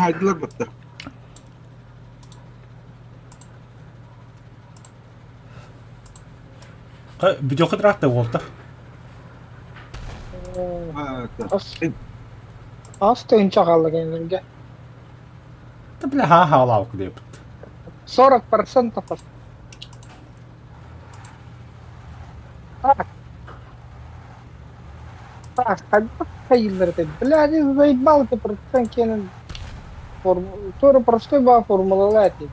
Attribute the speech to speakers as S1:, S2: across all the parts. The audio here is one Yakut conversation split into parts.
S1: Хайдылар баттар.
S2: Бүтүөххэ тыраахта уолта.
S3: Ас тыһыынча хаалла кинилэргэ.
S2: Да бля ха хаалаабык диэбит.
S3: 40% Так. Так, хайдах хайыыллар этэй? Бля, заебал ты процент киэнин Туора простой баа формулалаа этий.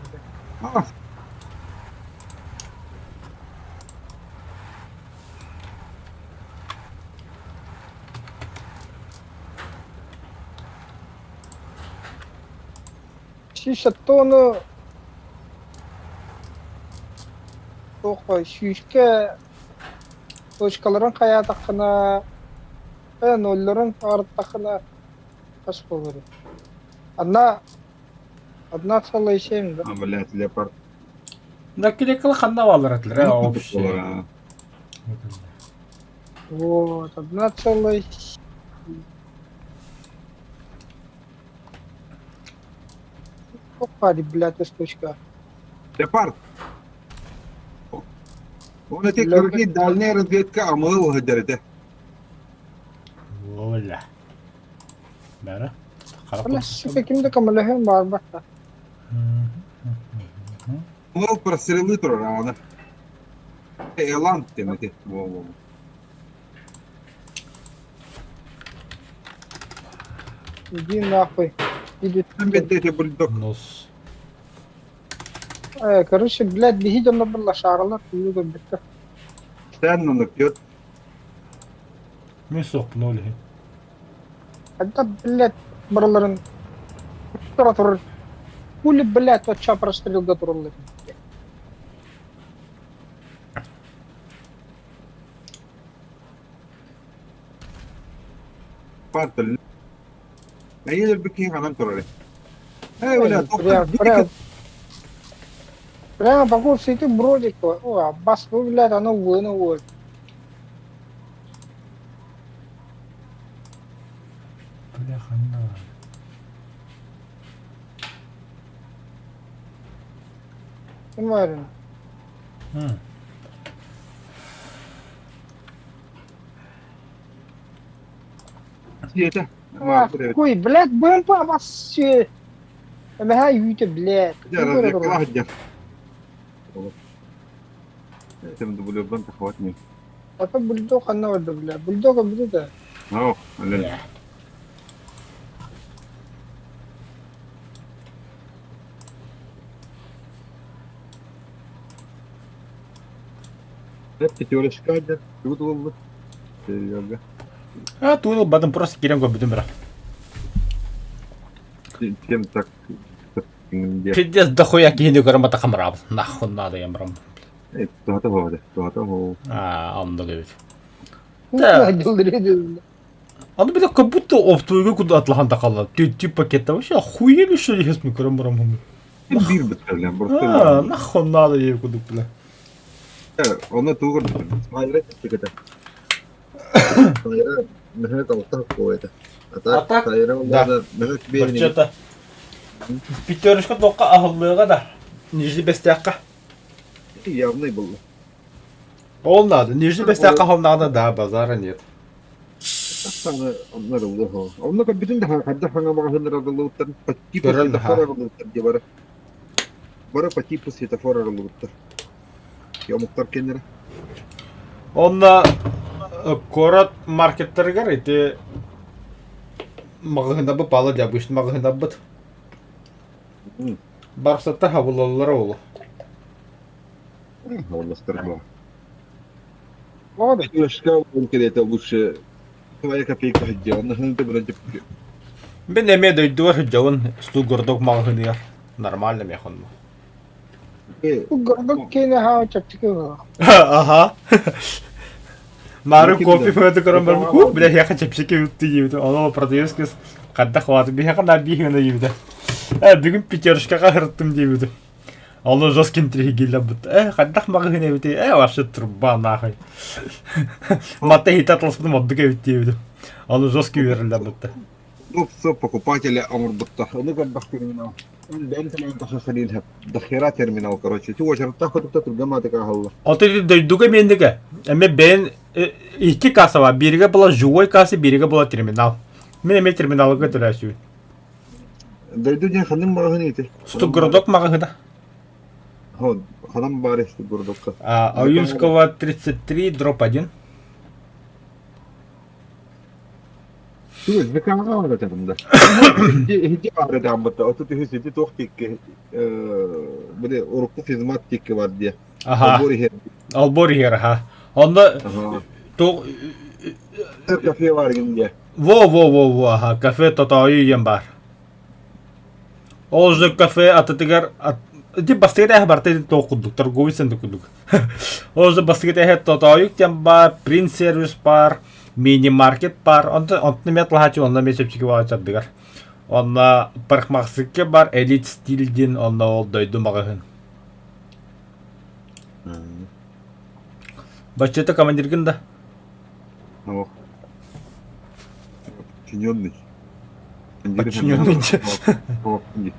S3: Сүүс тону туох сүүскэ точкаларын хайаатаххына ноллорун арыттаххына хас буолар одна 1,7 да
S1: А, блядь, леопард.
S2: Да килекал ханна баалар этилэр вообще.
S3: Вот, 1,7. Опа, блядь, точка.
S1: Леопард. Он эти круги дальняя разведка амыл хадерите.
S2: Оля. Бәрі.
S3: Бля, сука, кимде көмөлөһүм баар бата.
S1: Ол прострелы турар аны. Элан темети. Во-во.
S3: Иди нахуй. Иди.
S1: Там бедде бульдог.
S2: Нос.
S3: Короче, блядь, биһи дьоннор буолла шааралар тулуу көрбүттэр.
S1: Сен оны пьет.
S2: Мен суохпун ол иһин.
S3: Когда, блядь, барыларын тура турар. Хули, блядь, оча прострелга тураллар.
S1: Партер. Әйелер бикин ханан турар. Эй, бля,
S3: Прям, прям. Прямо по курсу идти бродик. О, бас, ну, блядь, оно вынул.
S2: Бля, ханна.
S3: Ким
S1: Сиэтэ.
S3: Ой, блядь, БМП бас Эмэһэ үүтэ, блядь.
S1: Разведкалаах дьэ. Этим дублердан тахват не.
S3: Ата бульдог ханна барда, блядь. Бульдог бүдү да.
S1: Ау, ален. Hep пятерочка дьэ. Тут болду. Серьезно.
S2: А, туыл бадым просто кирен көбүтүм бара.
S1: Чем так?
S2: Пиздец дохуя киһини көрөн бата хамраб. Нахуй надо я мрам.
S1: Туһата хоҕо туһата хоҕо.
S2: А, онно гэбит. Да. Аны бile как будто оптовыйга куда атлахан такалла. Ты пакета вообще охуели что ли мы көрөн барам.
S1: Биир быттарлан
S2: А, нахуй надо ей куда бля.
S1: Оны тугур Смайра тикете. Смайра мехет алтах коэта.
S2: А так?
S1: Сайра
S2: Да.
S1: мехет берни.
S2: Бачата. Пятерочка тоққа ахыллыға да. Нижний бестяққа.
S1: Явный был.
S2: Ол надо. Нижний бестяққа ол надо, да, базара нет.
S1: Тахсаны оннар улы. Онно бүтүн да хадда хаңа магазиннар арылыуттар по типу
S2: Көрөл,
S1: светофор
S2: ха.
S1: арылыуттар де бары. Бары по типу светофор арылыуттар. Ямуктар кеннere.
S2: Онна корот маркеттерге ити магазинда пала де обычный магазинда быт. Барсатта хабылалар ол.
S1: Олластар ба.
S3: Ладно.
S1: Пятерочка он это лучше твоя копейка где он ты брать.
S2: Мен эме дойдуар жауын стул гордок магазиныяр. Нормально мехон.
S3: Гордок кене ха чапчык.
S2: Ага. Мары
S1: Ким
S2: кофе
S1: да?
S2: фөтө көрөн бар. Ху, бля, я хочу чепчики үтті дейбіді. Оны продавец кыз қадда хватып, бия қана бихына дейбіді. Ә, бүгін пятерочкаға хырттым дейбіді. Оны жесткий интриги келді бит. Ә, қаддақ мағыны бит. Ә, вообще труба нахуй. Мата хит атласпын моддыга бит дейбіді. Оны жесткий верілді бітті.
S1: Удобство покупателя оҥорбуттар. Ону көрбөх терминал. Бэйэм төлөөн тахса сэлиин дохера терминал, короче. Ити уочараттаах көтүктэ түргэн маатык ааһаллар.
S2: Ото ити дойдуга миэндигэ эмэ бэйэн икки касса бар. Бииргэ была живой касса, бииргэ была терминал. Мин эмиэ терминалга төлөөсүбүн.
S1: Дойду диэн ханнык маҕаһыын ити?
S2: Стугородок маҕаһыына.
S1: Ханан баар Стугородокка?
S2: Ойунского 33 дробь 1.
S1: ВК-ҕа баар этим да. Иһити баар этим 33 ити туох тикки били урукку физмат тикки бар диye.
S2: Аха.
S1: Олбуор иһэр.
S2: Олбуор иһэр, аха. Онно туох
S1: Кафе бар гин диye.
S2: Во во во во аха кафе Тотоойу диэн баар. Ол же кафе атытыгар ити бастакы этээһэ барыта ити туох курдук торговый центр курдук. Ол же бастакы этээһэ Тотоойук диэн баар, Принц сервис баар, мини-маркет баар. Онтон онтон эмиэ атлаһааччы онно эмиэ чэпчэки буолааччы Онно парикмахерская бар, Элит стиль диэн онно ол дойду маҕаһыын. Баччата командиргын да?
S1: Ох. Подчиненный.
S2: Подчиненный.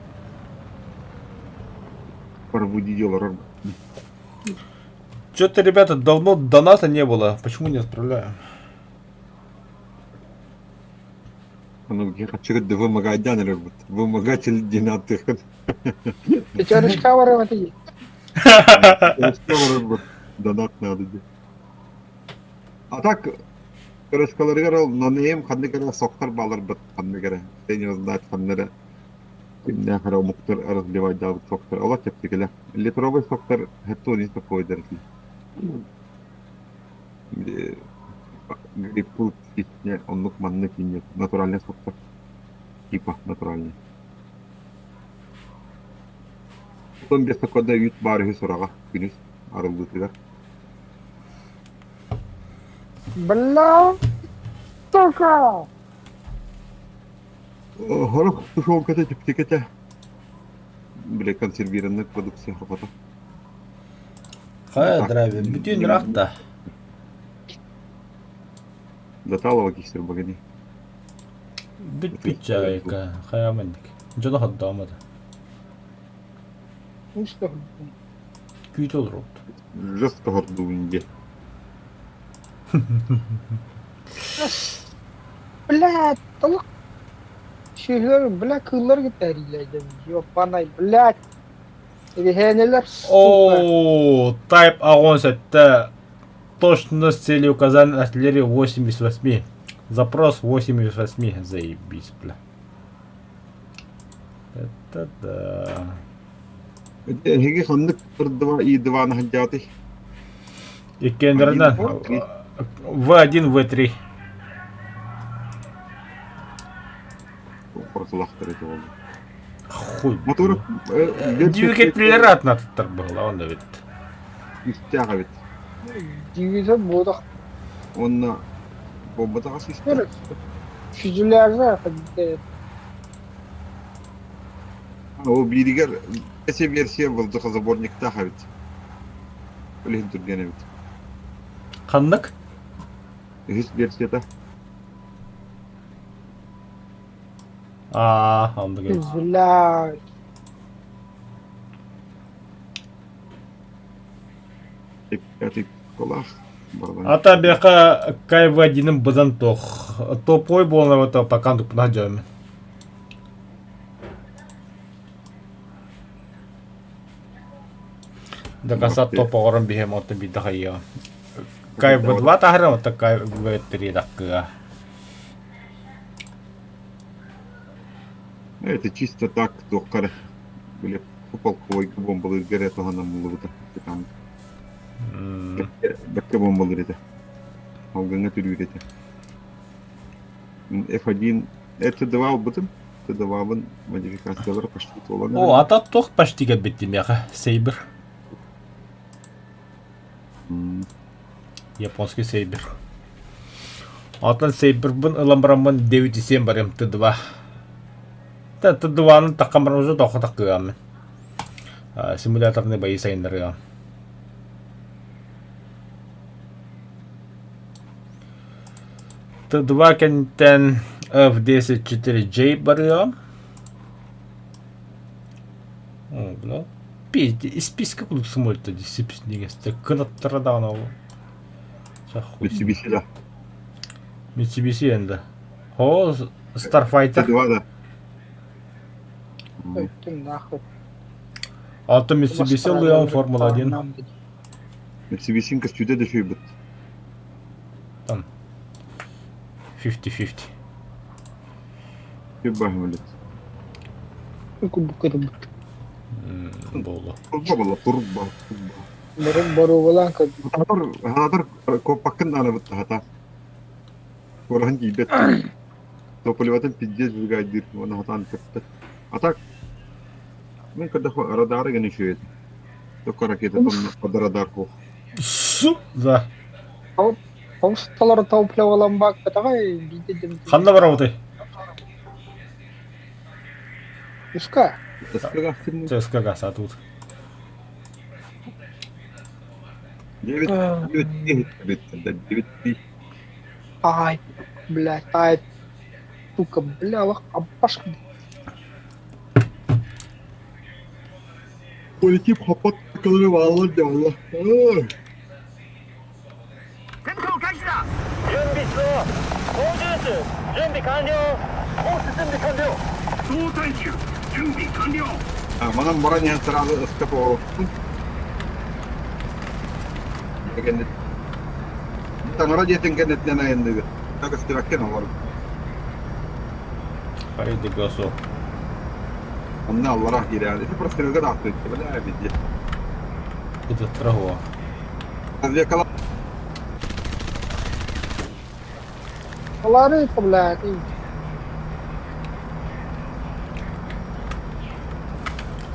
S1: Пробуди олорор.
S2: Что-то, ребята, давно доната не было. Почему не отправляем?
S1: Ну, я хочу вымогать Вымогатель динаты.
S3: Пятерочка барыма тиий.
S1: Донат надо. А так, Кырыскаларыгар ол нонейм ханнык эрэ соктор бааларбыт ханнык эрэ не знать ханна эрэ кимнээх эрэ омуктар разливайдаабыт соктор олор чэпчэкилэр литровый соктор хеттуон такой этилэр грейпфрут итинэ оннук маннык инньэ натуральный соктор типа натуральный Потом без такой үүт баар үһү сураҕа күнүс арыллыытыгар
S3: Бля, сука!
S1: Сорох тушенката чэпчэки Бile консервированная продукция хапата.
S2: Хайа драйвер, бүтүн ыраах да.
S1: Даталова киһи багани.
S2: Бүт бүт чайка, хайа маннык. Дьоно ходдоомата.
S3: Ну что?
S2: Күүтэ олоробут.
S1: Жестко хордуун диye.
S3: Блядь, толук. Сүөһүлэр, бля, кыыллар кытта Ёпанай, блядь. Эбиһээнэлэр, сука.
S2: О, Type А7 точность цели указания артиллерии 88. Запрос 88. Заебись, бля. Это да.
S1: Эһиги ханнык 2 и 2 наһадьаатый?
S2: Иккиэннэринэн В1, В3.
S1: Хорсулахтар это ол.
S2: Хуй.
S1: Мотор
S2: Двигателлери атнатыттар буолла онно эбит.
S1: Үстээх эбит.
S3: Двигатель буотах.
S1: Онно буолбатаҕа сүүстээх.
S3: Фюзеляжа
S1: Ол бииригэр эсе версия воздухозаборниктаах эбит. Үлэһин түргэн эбит.
S2: Ханнык?
S1: Үһүс версията.
S2: Аа, оннук эбит.
S3: Бля.
S2: Ата бэха КВ-1 быдан тох. Топовой буолан пока тупна дьон. До конца топ оҕорон биһэм оттон биирдэ хайыаҕа. КВ-2 таһарам, оттон КВ-3 таккыга.
S1: Это чисто так туохха били полковой бомбалыырга эрэ туһаныллыбыта. Там бэккэ бомбалыыр этэ. Алгыҥҥа түрүүр этэ. F1 Т2 ылбытым. Т2-бын модификациялара почти туолан
S2: О, ата туох почти кэлбит миэхэ Сейбер. Японский Сейбер. Оттон Сейбербын ылан бараммын 9,7 барым Т2. Т2-ны таххан баран уже тоққа таққыаммын. Симуляторный бои сайыннарыам. Т2 кэнниттэн F-104J барыаҕым. О, бля. Пизде, исписка курдук самолета дисциплинигестер. Кынаттара даҕаны ол.
S1: Mitsubishi да.
S2: Mitsubishi енді. О, Starfighter.
S1: Т2 да.
S3: Өттүм нахуй.
S2: Алтын Mitsubishi ылыам Формула-1.
S1: Mitsubishi көстүүтэ да үчүгэй
S2: Там 50-50.
S1: Баһымылыт.
S3: Кубукырбыт.
S2: Буолла.
S1: Турба буолла, турба, турба.
S3: Боруобалаан көрдүм.
S1: Хатар, хатар коппаккын аанабыт хата. Куораһын тиийбэт. Тополеватын пиздец быгайдыыр, уонна хатаан көппөт. А так, мен көрдөххө радары гына үчүгэй. Только ракета под радар хух.
S2: Су, да.
S3: Толору топливолан баакпатаҕай биирдэ дем.
S2: Ханна барабытай?
S3: Уска.
S2: ЦСКА сатут.
S1: 9 9
S3: Ай, блядь, ай, сука, бля, лох, абашка.
S1: Полетип хаппат кылы баалар дьалла. Манан баран иһэн сразу ыстап оҕолохпун. Таҥара дьиэтин кэнниттэн айанныыбыт. Так көстүбэккин олорун.
S2: Хайды гасо.
S1: Онно алларах киирээҕин. Ити прострелга да ахтыыччы, бля, везде.
S2: Ытыттара хуа.
S1: Разведкала
S3: Алары, блядь.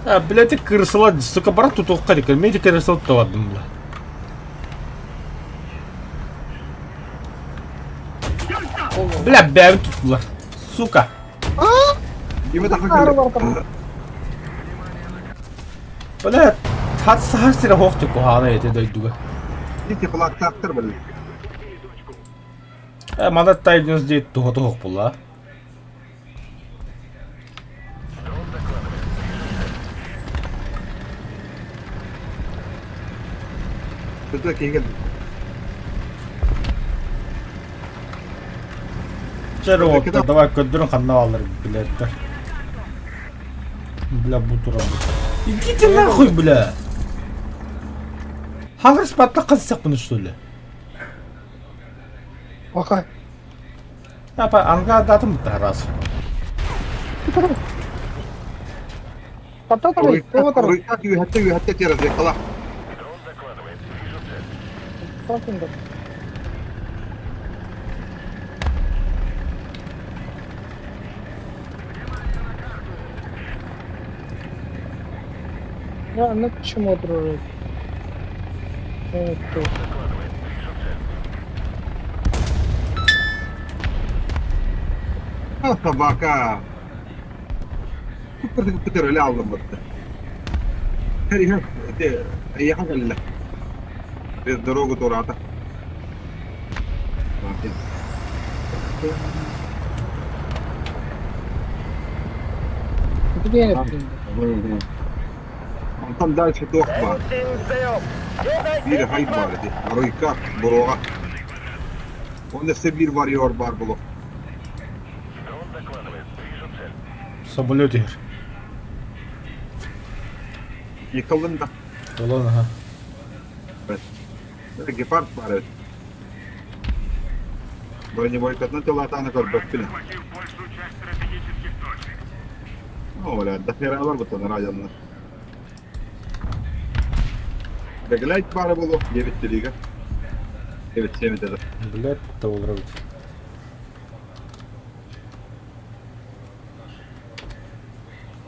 S2: А, блядь, кырсыла, сука, брат тут ухарика, медик кырсыл тавадым, бля. Бля, бэйэбин туттулар. Сука. Бля, саха сирэ суох куһаҕана ити дойдуга.
S1: Ити флагтаахтар били.
S2: Э, мана тайнус диэт туһа туһук була.
S1: Сыта киһи
S2: Чэ, уоттар, давай көрдөрүн ханна бааллар билээттэр. Бля, бу турабыт. Идите нахуй, бля! Хаҥырыс баттах хасысахпын что ли?
S3: Пока.
S2: Апа, анга датым раз.
S1: Үһәттэ үһәттэ тиэрэ
S3: Я, ну почему дружить? Это.
S1: Собака. Көтөр аллым бытты. Эйиэхэ кэллэ. Без дорогу туораата. Онтон дальше туох баар? Биир хай баар ити. Арыйка, буруоҕа. Онно өссө биир варьер баар буолуо.
S2: Самолет иһэр.
S1: Йыкыллын да.
S2: Олон аха.
S1: Гепард баар эбит. Бронебойкатынан тылаатааны көрбөппүн. О, бля, дохералар бутан радионнар. Беглайт баара буолуо диэбит лига. 9-7 этэ.
S2: Блядь, толрабыт.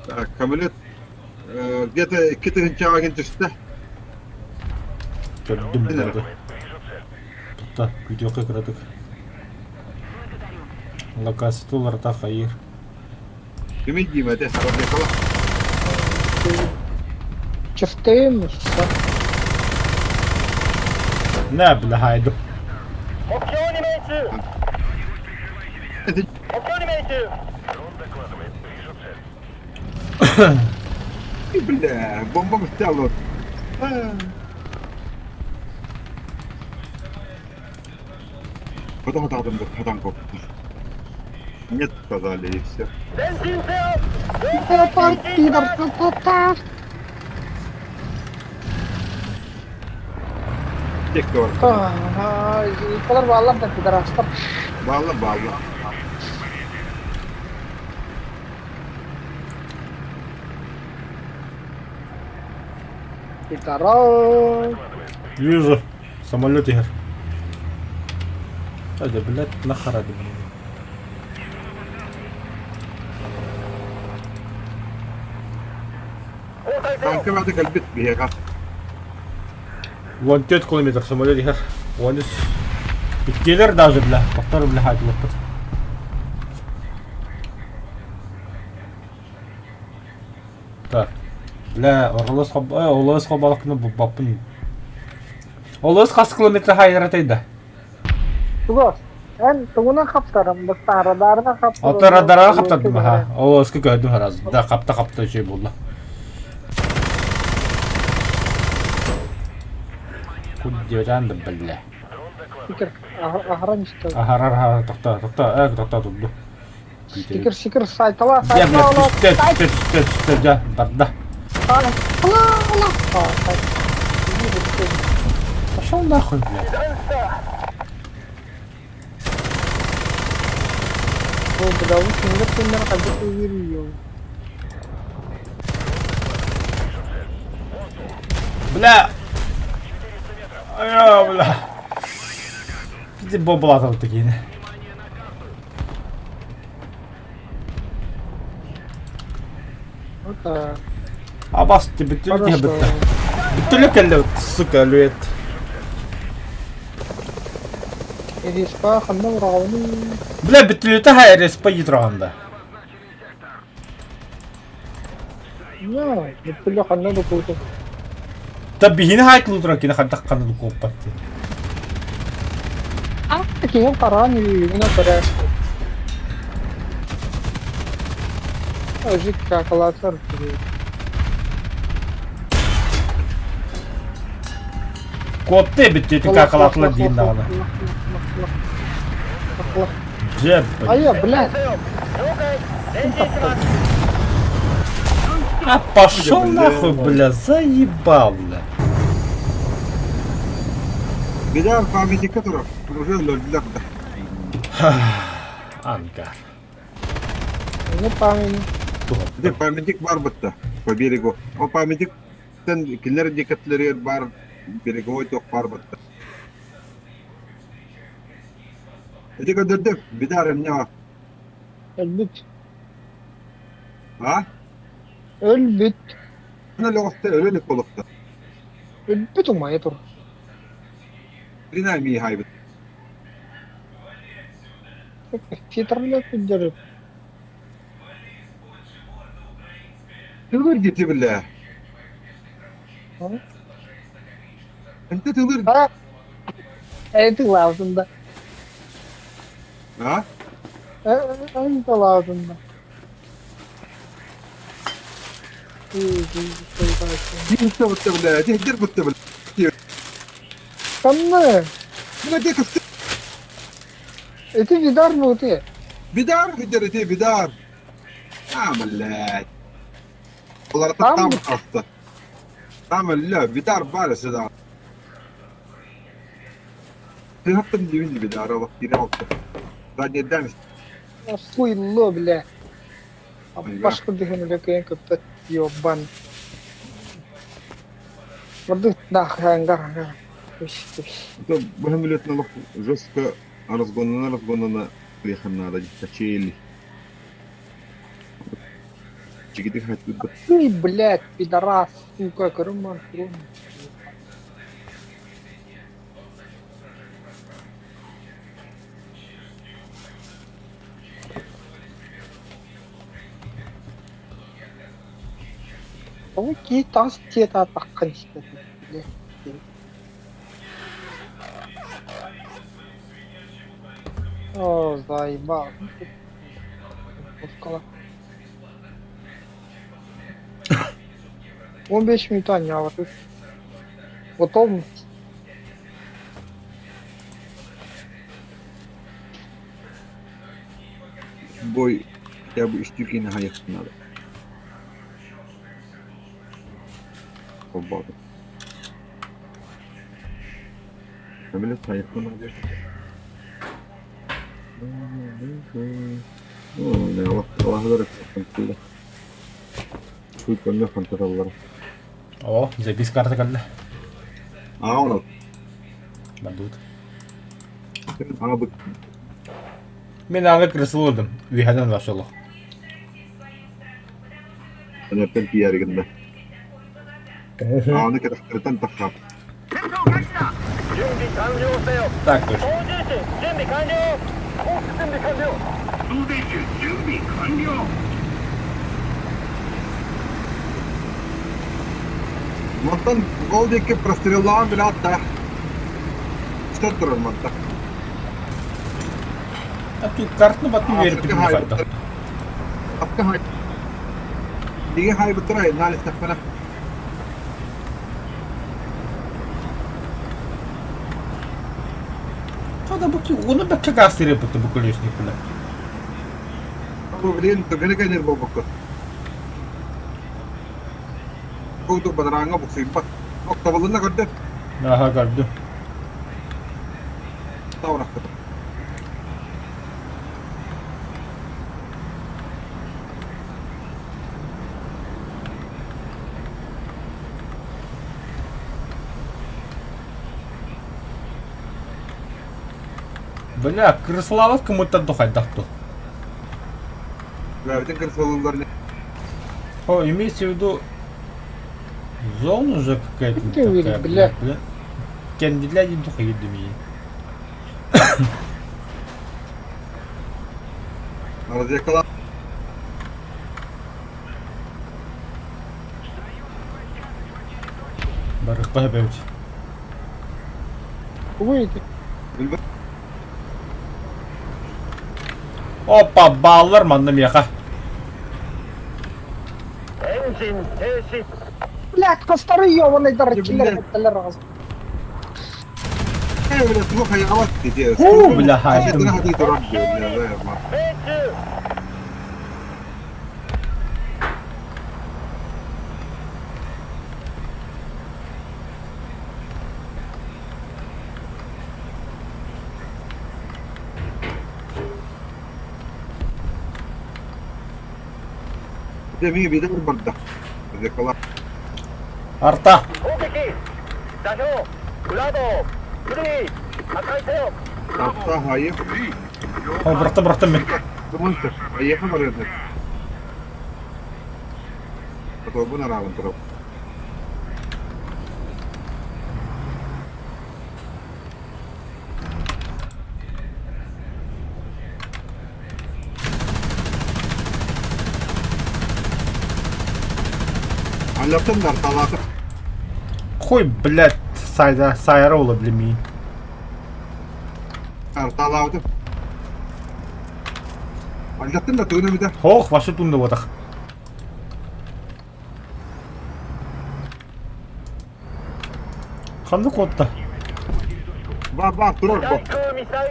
S1: Так, самолет где-то икки тыһыынчаҕа кин түстэ.
S2: Көрдүм бары. Тутта, күүтүөххэ кыратык. Локация уларыта хайыр.
S1: Кими диимэтэ, Сарабекала.
S3: Чефтейм,
S2: На, бля, хайду.
S1: Бля, бомба стяла. Потом это потом Нет, сказали, и все.
S3: Иккалар бааллар да пидорастар.
S1: Бааллар, бааллар.
S3: Пидорас.
S2: Вижу. Самолет иһэр. Да, блядь, нахара блин.
S1: Танка баата кэлбит биһиэхэ.
S2: 14 километр самолет иһэр. 13. Иккилэр даже, бля. Повтор, бля, хаатылаппыт. Так. Бля, оролос хоб... Олос хобалыкны буппаппын. Олос хас километр хайдара тайда.
S3: Тугас. Эн тугунан хаптарым, быстаа радарынан хаптарым.
S2: Ото радарға хаптардым ха. Олоска көрдүм хараз. Да хапта хапта şey булла. Куддиотан да бля.
S3: Сикер, ахаран истэ.
S2: Ахарар ахарар тохто тохто э тохто турду.
S3: Сикер, сикер, сайтала,
S2: Дьэ бля
S3: сайтала,
S2: түстэ түстэ түстэ түстэ дьэ барда.
S3: сайтала.
S2: Пошел нахуй, блядь.
S3: Бу бля, бу кинилэр кинилэр хайдах үөрүйүөй.
S2: Бля! Айа, бля. Иди бобла такие.
S3: Вот так.
S2: Абас ты бүтүлүк
S3: Хорошо.
S2: бітті. Бүтүлүк кэллэ, сука, лүет.
S3: Респа ханна ураҕабыный?
S2: Бля, бүтүлүтэ ха респа йытырағанда.
S3: Не, бүттүлэ ханна да куутун.
S2: Та бихини хайт лутра кини хантах ханна дукуоппат.
S3: А, киһим хараан үүйүгүнэ көрө. Ажик какалаатар.
S2: Куопты бүттүтүн какалаатылар диин даҕаны. Дьэ,
S3: Айа, блядь.
S2: А пошел нахуй, бля, заебал, бля.
S1: Беда памятника турар. Уже өлөрдүлэр да.
S2: Ангар.
S3: Не память.
S1: Ити памятник бар бытта по берегу. Ол памятниктан кинилэр диэкэттилэригэр баар береговой туох баар бытта. Ити көрдөрдүм. Беда эмне
S3: Өлбүт.
S1: А?
S3: Өлбүт.
S1: Аны лоҕосто өлө илик буолуохта.
S3: Өлбүт умайа тур.
S1: Рина миихайбыт.
S3: Фитрлер күндөрү.
S1: Тылыр дити бile. Энте тылыр.
S3: А? Эти лаузында.
S1: А?
S3: Энте лаузында.
S1: Динте бутта бile. Дихдер бутта бile.
S3: Канны.
S1: Бile дик
S3: Эти видар бути.
S1: Бидар хидер ити бидар. А, блядь. Олар
S3: Там?
S1: там просто. Там ля, бидар бар сюда. Ты хаптан дивин бидар, ол кире алты. Задний дам.
S3: Хуйло, бля. Башка дыхын лекен көппөт ёбан. Барды нахрен ангар ангар.
S1: Это бахамилет на жестко разгонана разгонана приехал надо качели. Чигиди хатты.
S3: Ты, блядь, пидорас, сука, карман, Тоҕо киһи таҥас тиэтаатаххын истэ О, заебал. Оскала. 15 минут анньаабатыт. Готов?
S1: Бой хотя бы үстүү киинэ хайыахпын наада. Холбоотум. Эмиле хайыахпын наада.
S2: О, запись карта кэллэ. Бардыбыт. Мин аны крысылыдым. Үһэнэн вашолох. Так точно.
S1: Мантан ол диэки простреллаан билээт да көстөр турар манта.
S2: А тут картны батын үөрпүтүм хайдах.
S1: Диги хайбыттара айнаан истэхпинэ.
S2: Хада бу уну бэккэ гаастырыппыт бу колесник бile.
S1: Бу билигин түгэни кэнир буолбуккут. Курдук бадарааҥҥа буксуйбат. Октабылына көрдөр.
S2: Аха көрдүм.
S1: Таурахпыт.
S2: Бля, крыслават кымыттан тухайдах ту.
S1: Бэйэтин кырсалыыллар
S2: О, имеется в виду зона уже какая-то
S3: Ты
S2: такая,
S3: уверен, бля.
S2: бля. Кендилер диэн тухайдым iyi.
S1: Развекала.
S2: Барыхпа эбэбит.
S3: Выйди.
S1: Билбэт.
S2: Опа, бааллар манна миэхэ.
S3: Блядь, костары ебаный
S1: Блядь.
S3: дырчилер кеттелер аҕыс.
S1: Э, бля, туох хайаҕалат дии.
S2: Хуу, бля, хайдым.
S1: Хатыы турар дии, бля, Дьэ, мин биирдэ барда. Развекала.
S2: Арта.
S1: Арта хайы.
S2: О, бырахтым, бырахтым мин.
S1: Тумунтар. Айыха барыардар. Отобун араабын турап. Аллаттан арталаата.
S2: Хуй, блядь, сайда, сайра ола, бля, миин.
S1: Арталаабытым. Алдаттым да тугун эбитэ.
S2: Хоох, вообще тунда буотах. Ханнык куотта?
S1: Ба ба турар бо.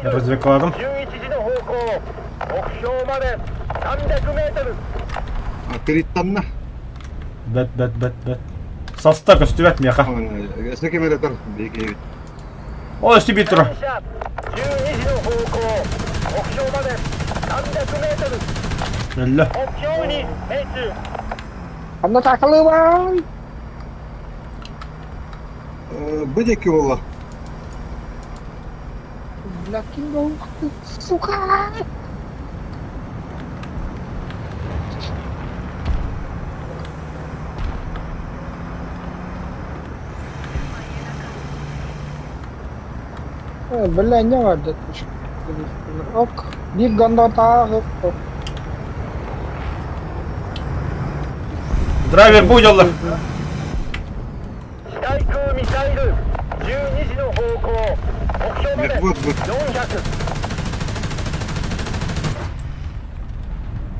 S2: Развекладым.
S1: Кириттанна.
S2: Бэт, бэт, бэт, бэт. Саста көстүбэт миэхэ.
S1: Өссө ким эрэ тар биһиги
S2: О, өссө биир тура. Өллө.
S3: Ханна такалыбай.
S1: Бу диэки буолла.
S3: Бля, ким буолуохтун, сука! Бля, не бар Ок, биир гандатааҕы
S2: Драйвер бу дьоллор.
S1: Вот, вот.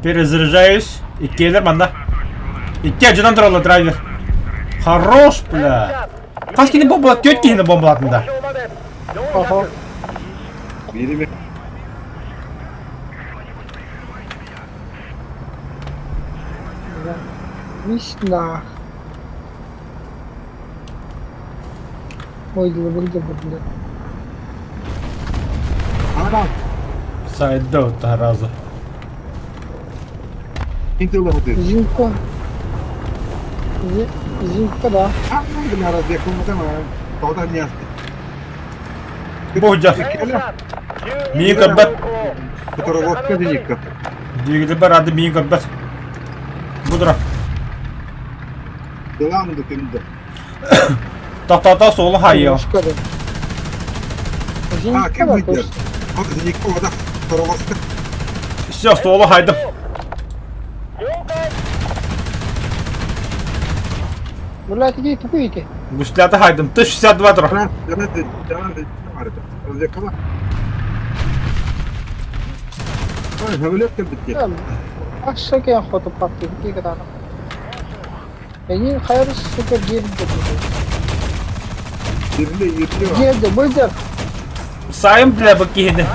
S2: Перезаряжаюсь. Иккиэлэр манна. Икки адьынан тураллар драйвер. Хорош, бля. Хас кини бомбалат? Түөрт киһини бомбалатын да.
S3: Ого.
S1: Биирими
S3: Весна. Ой, дылы бля.
S1: Ана
S2: Сайда тараза.
S1: Интеллигенти.
S3: Зинка. Зинка, да.
S1: А, бля, разве кому-то тода не
S2: Божа. Миин көрбөт.
S1: Которого зенитка.
S2: Двигатель рады миин көрбөт. Будра.
S1: Делам до кемде.
S2: Тохтото суолу хайыа.
S3: Зинка, да.
S1: А,
S3: Зинка,
S1: кем
S3: да,
S1: выйдет?
S3: точно.
S1: Вот зенитка вода. Которого
S2: Все, суолу хайдым.
S3: Бля, ты тупые.
S2: Гуслята хайдым. Т-62 тура.
S1: Раз, раз, раз, раз, разве кого? Ой, говорят, как бы
S3: Ашшаке охота папки, какие когда Они хайр, сука, гельды.
S1: Ерли, ерли.
S3: Гельды, быстро.
S2: Сайым бля бу киһини.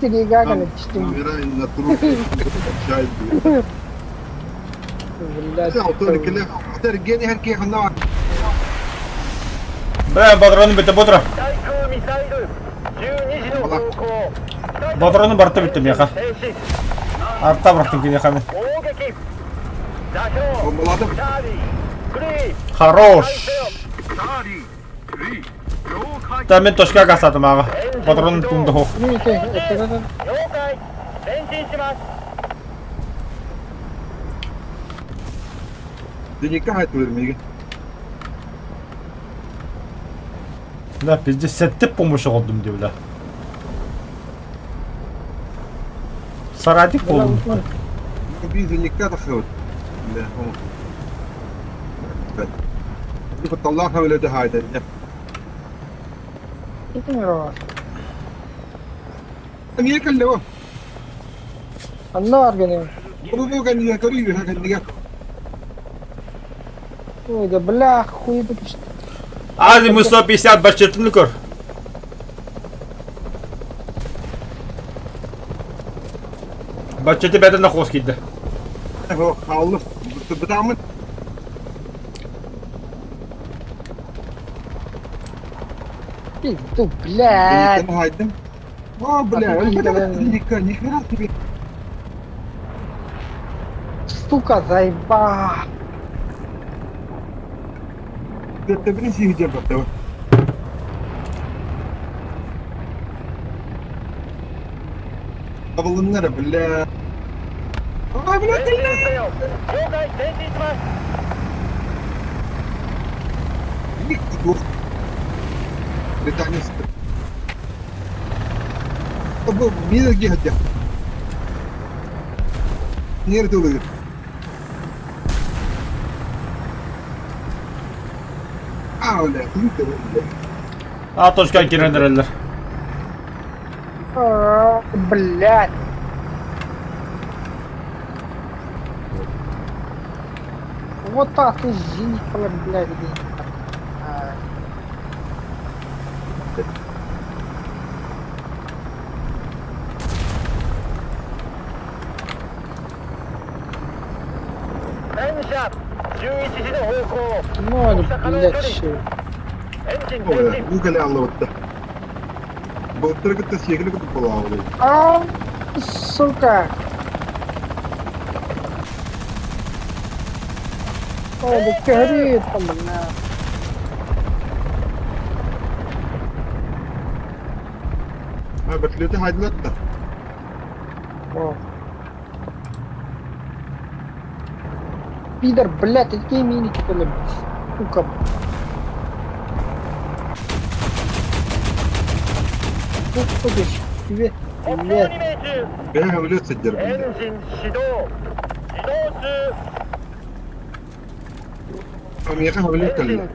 S3: Серега, чтим.
S1: Номера на труп. Чай.
S3: Блядь.
S2: Бля, патроны бүтэ бутра. Патроны барта бүтэ миэхэ. Арта бырахтым киниэхэ мин. Хорош. Та мен точка касатым аға. Патронын тунды хоқ.
S3: Ну, это, это,
S2: Да, пиздец, сәтті помощь алдым деп, бля. Саратик болдым.
S3: Анна арганы. Ой, да бля, хуй выключи.
S2: Азимут 150 бачытын көр. Бачыты бәдін қос кейді.
S3: Пизду, блядь.
S1: О, бля, нихера себе.
S3: Сука, заеба.
S1: Это блин, где бы Табылыннар, бля. Ай, бля, бля. Ник двух. Британец. Бу мир гехтя. Нер тулы. А, бля, ты
S2: А точка кирендерелер.
S3: Блядь. Вот так ты зенит, блядь, где. Ну, блядь, еще.
S1: Google аллыбытта. Былтыр кытта сиэгили кытта буолаабыт.
S3: А, сука. Ой, да горит там, бля.
S1: А, вертолеты хайдылатта.
S3: О. Пидор, блядь, какие миники, блядь, сука. Господи, тебе, блядь.
S1: Бэйэ өлөт сылдьар биллэр. Миэхэ өлөт кэллэ.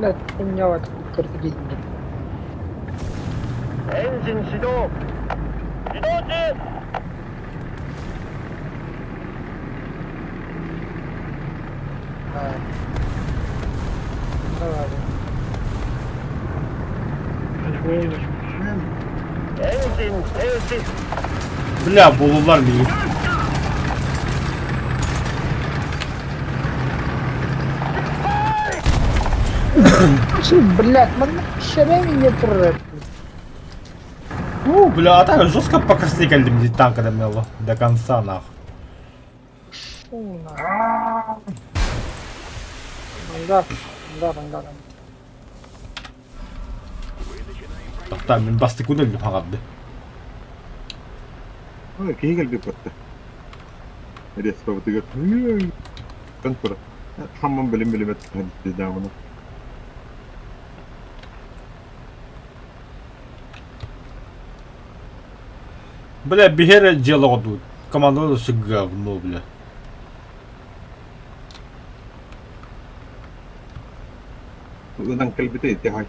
S3: Блядь, хуйня кыргызный. Давай.
S2: Бля, булулар миигин.
S3: Блядь, манна шереми не турар.
S2: У, бля, а так жестко по красоте кэллим дии танкадан мело. До конца нах.
S3: Фу, на. Ангар, ангар, ангар.
S2: Тохтоо мин бастакы өллүм хаҕарды.
S1: Ой, киһи кэлбит батта. Респабытыгар кан тура. Хамман билим билимет даамына.
S2: Бля, биһиэрэ дьыала оҕордубут. Команданы да говно, бля.
S1: Ынан кэлбитэ ити хай.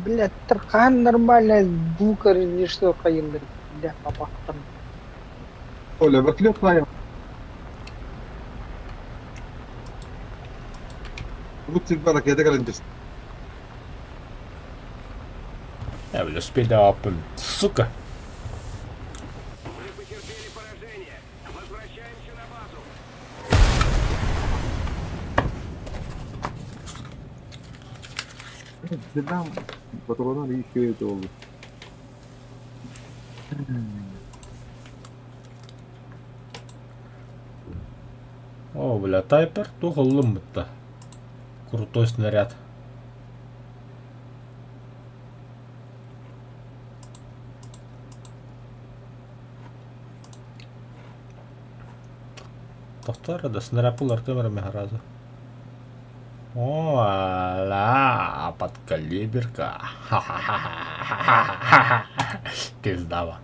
S3: Блядь, Тархан нормально звука режиссер хайылдыр. Бля, папахтан.
S1: Оля, вертолет лайм. Бу сирбэ ракета кэлэн түстэ.
S2: Я, бля, успейдаабыппын. Сука.
S1: Бедам патронар еще это oldu.
S2: О, бля, тайпер туох ыллыммыт Крутой снаряд. Тохтор да снаряд булар эрэ сразу. О, ла, подкалиберка. Ха-ха-ха-ха-ха-ха. Пиздава.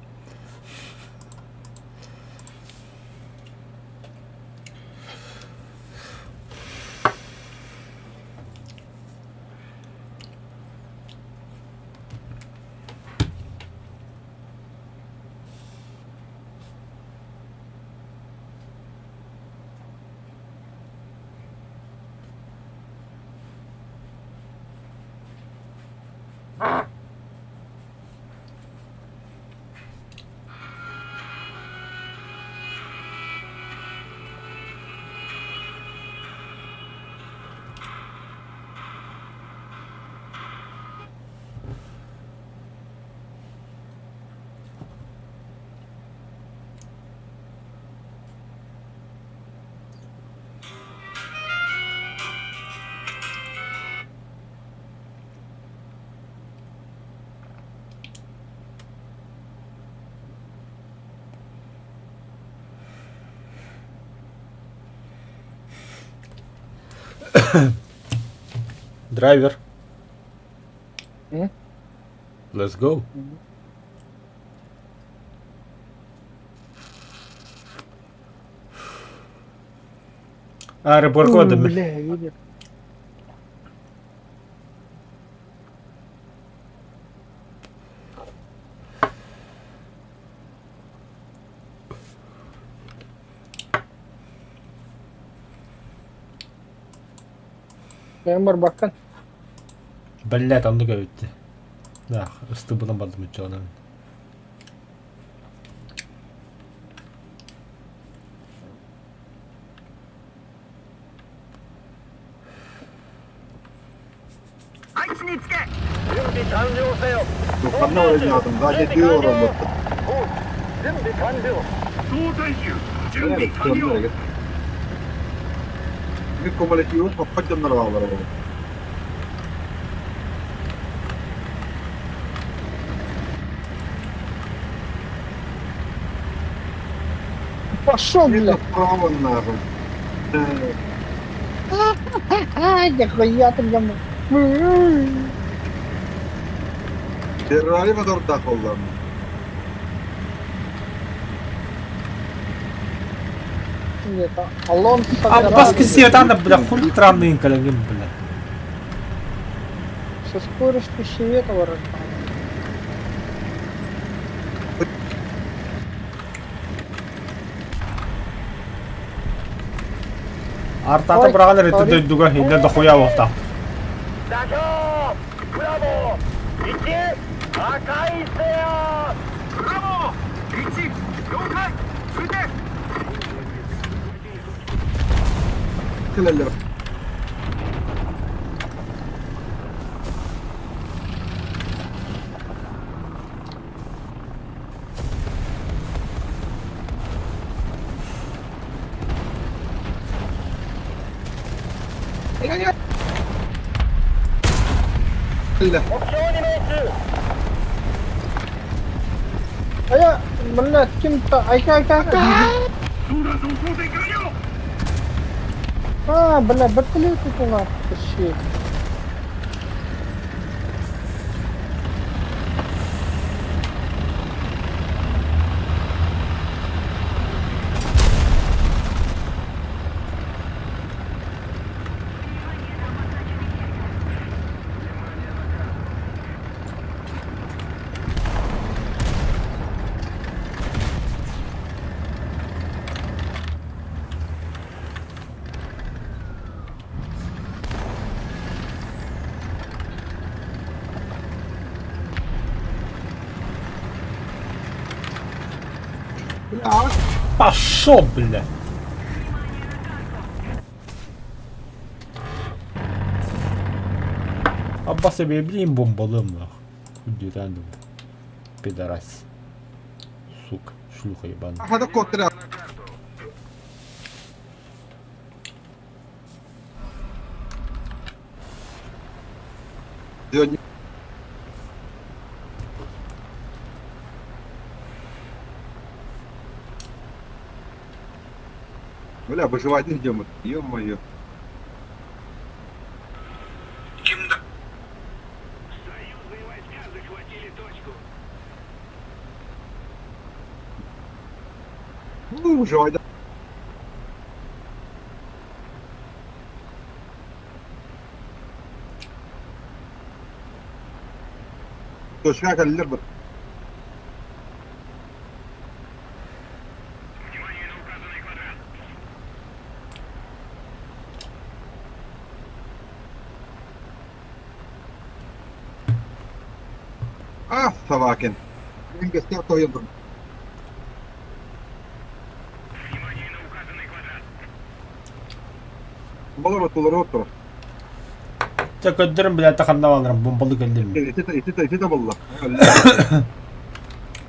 S2: Драйвер.
S3: М?
S2: Let's go. Аэропорт
S3: Бля, видишь. Бэйэм барбаккын.
S2: Блять, оннук эбит дии. Да, ыстыбынан бардым иччоҕунан.
S1: Ханна ойнаатым, сзади ты ороммут. Кумулятивын хоппот дьоннор бааллар буолуо.
S3: Пошел, блядь.
S1: Право нахуй.
S3: Нихуя ты меня.
S1: Ferrari мотордаах буоллаҕым.
S3: Нет, Алонсо
S2: Аббас
S3: Грандес.
S2: кисиэтаана, бля, хули трамныйын кэлэҥин, бля.
S3: Со скоростью света барар.
S2: Артата
S3: Ой,
S2: быраҕан эрэ
S3: sorry.
S2: дойдуга иннэ дохуя буолтаах.
S1: Кэлэллэр.
S3: Айа, блядь, ким-то... Айка, айка, айка. А, бля, вертолет у нас тащит.
S2: Пошел, бля. Аббас блин бомбалым нах. Хуй Пидорас. Сука, шлюха ебаная.
S1: Хада коттера. Бля, выживать идем. Ё-моё. Ну, выживать. Точка кэллэр бу. А, собакин. Мен гостях тоюндум. Балар отулар отур.
S2: Чэ көрдөрүм, бля, таханна баларым, бомбалы кэллим.
S1: Ити ити ити болла.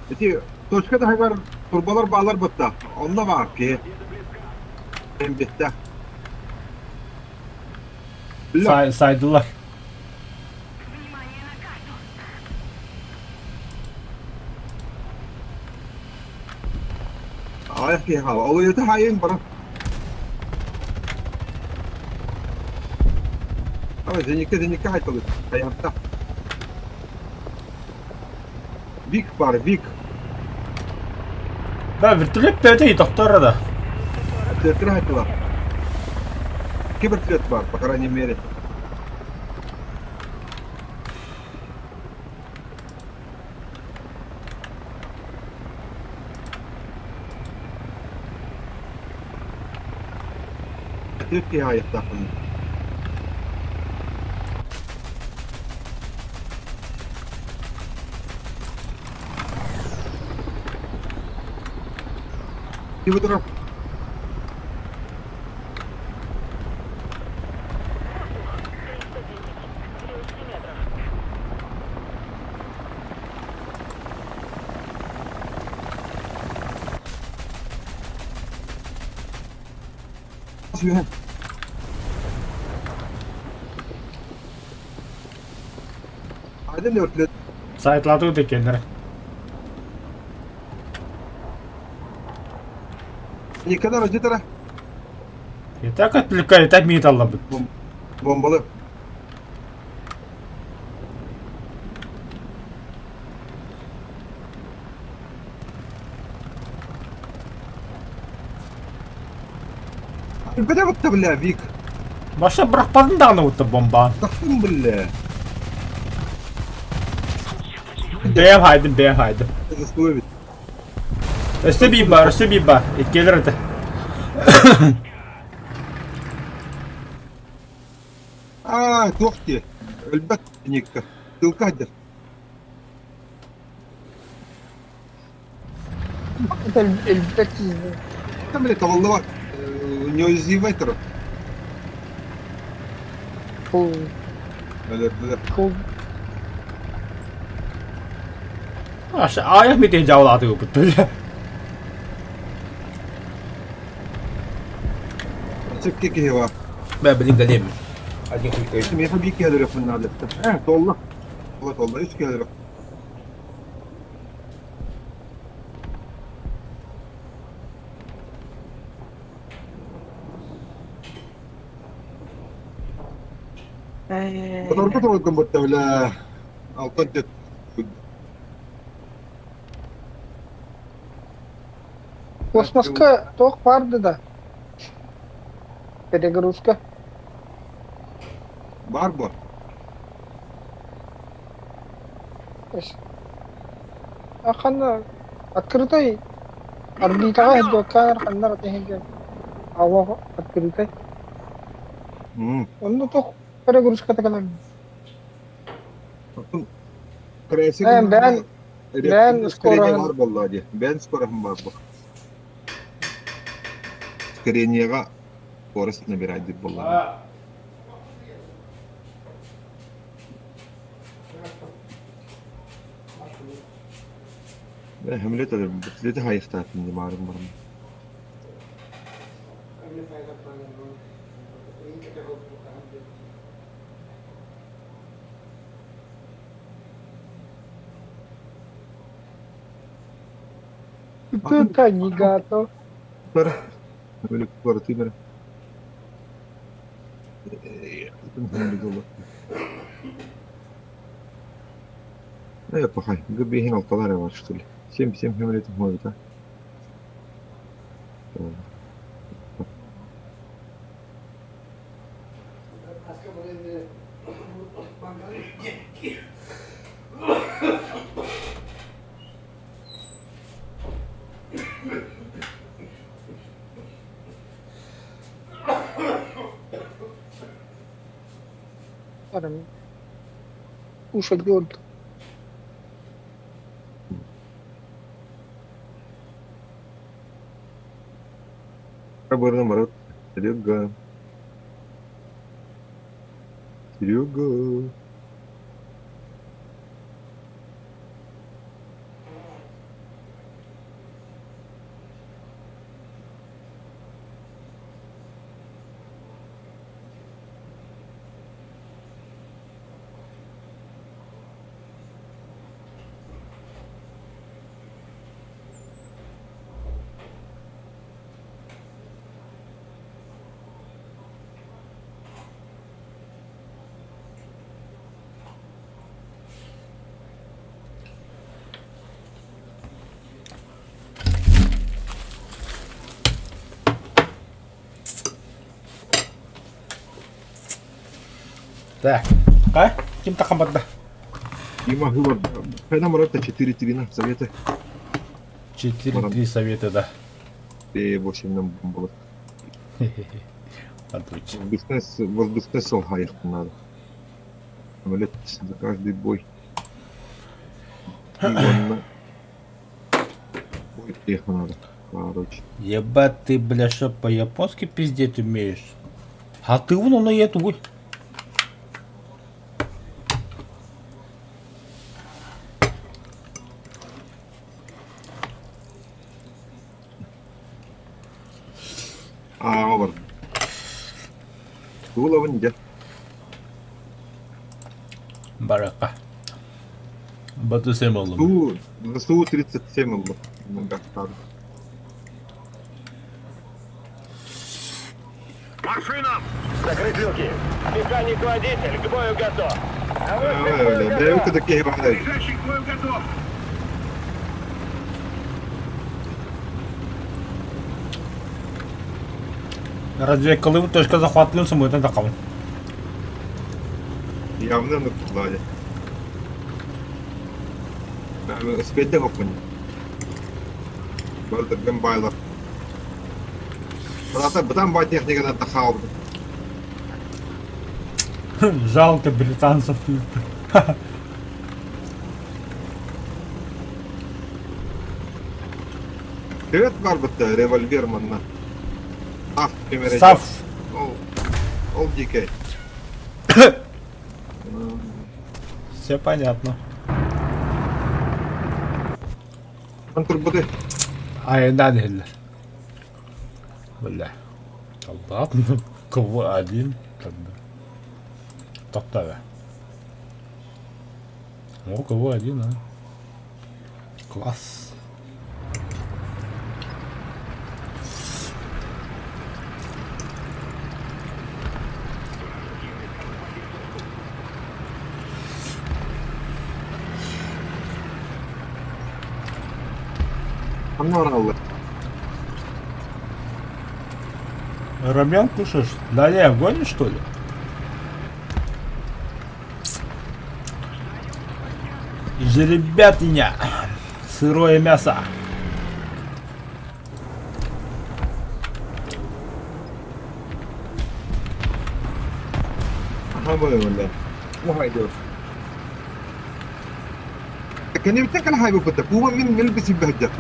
S1: Ити точка таһыгар турбалар баалар бытта. Онно баар ки. Мен битте. Бля,
S2: Сайдылар.
S1: Аҕыйах киһи хаала. Олуйата хаайын баран. Ама зеникке зеникке хайталыт. Хаянта. Вик бар, Вик.
S2: Да, вертолет бэйэтэ тохтор да.
S1: Центр хайталар. Кибертлет бар, по крайней мере. Түөрт киһи аайыктаахпын. Ким турар? Сүһэн. Айдын өртлет.
S2: Сайтлатыы текеннere.
S1: Никогда раздетара.
S2: И так отвлекали, так металла бы.
S1: Бомбалы. Бля, вот бля, Вик.
S2: Маша бырахпатын даҕаны будто бомбаан.
S1: Тахтым, бля.
S2: Бэйэм хаайдым, бэйэм хаайдым.
S1: Засловит.
S2: Өссө биир баар, өссө биир баар. Иккиэлэр этэ.
S1: Аа, туох дии. Өлбөт Никка. Тылка сылдьар.
S3: Это элбэт
S1: Там, бля, табыллыбат. Неуязвимый турар.
S3: Кул,
S1: Өлөрдүлэр.
S3: кул.
S2: Аҕыйах мүнүүтэ дьаалаатыбыт бля.
S1: Сөпкө киһи бар.
S2: Бля, блин, галем. Один хуй кайф.
S1: Миэхэ биир киһи өлөрүөхпүн наада. Э, толла. Толла, толла. Үс киһи өлөрүөх. Моторга тоҕойгон бутта бля. Алтан төт.
S3: Космоска туох баар да? Перегрузка.
S1: Бар бу.
S3: А ханна открытай орбитаҕа сылдьыбакка ханна эрэ тэһигэ ауа открытай. Онно туох перегрузката кэлэн
S1: Оттон Крейсер
S3: Бээн бээн бээн
S1: ускорение
S3: скороһын
S1: баар буолла дии. Бээн скороһын баар бу. Ускорениеҕа скорость набирать диир буолла. Хамлет лете хайыхтаатын димаарым барым.
S3: Кто-то не готов.
S1: Квартира. Э, пахай, гыбиһин алталар бар, что ли? Семь, семь хэмлетин может, а?
S3: Кушать голод.
S1: Барат. Серега. Серега.
S2: Так. А? Ким тахамбарда?
S1: Дима выбор. Хайда Марат 4-3 на советы.
S2: 4-3 совета, да.
S1: И 8 нам было.
S2: Отлично.
S1: Воздушный солгаев надо. Самолет за каждый бой. И он на... Бой их надо. Короче.
S2: Ебать ты, бля, что по-японски пиздеть умеешь? А ты вон на эту.
S1: А, бар. Туловын дьэ.
S2: Барака. Бату сем олым.
S1: Су, ВСУ 37 ылла. Мегастар.
S4: Машинам! Закрыть люки! Механик-водитель, к бою готов!
S1: Бэйбэ киһи баҕай.
S4: Лежащий к бою готов!
S2: Разведкалыыбыт точка захваттыын сымыытын таххабын.
S1: Явно нуктулаали. Успейде хоппун. Бардыргын байлар. Брата, бытан бай техникадан тахаалбыт.
S2: Жалко британцев.
S1: Привет барбыт револьвер манна. Ах,
S2: Сав.
S1: Ол, ол дикий.
S2: Все понятно.
S1: Антурбуты.
S2: Айынан иһиллэр. Бля. Солдат. Кого один? Тогда. Тоқтаа. О, кого один, а? Класс.
S1: Ханна бараллар?
S2: Рамен кушаешь? Да не, гонишь что ли? Жеребятиня. Сырое мясо.
S1: Аха буолла. Уһайдыр. Кэннибиттэн кэлэ хаайбыппыт Куба мин милбис бэһдэр.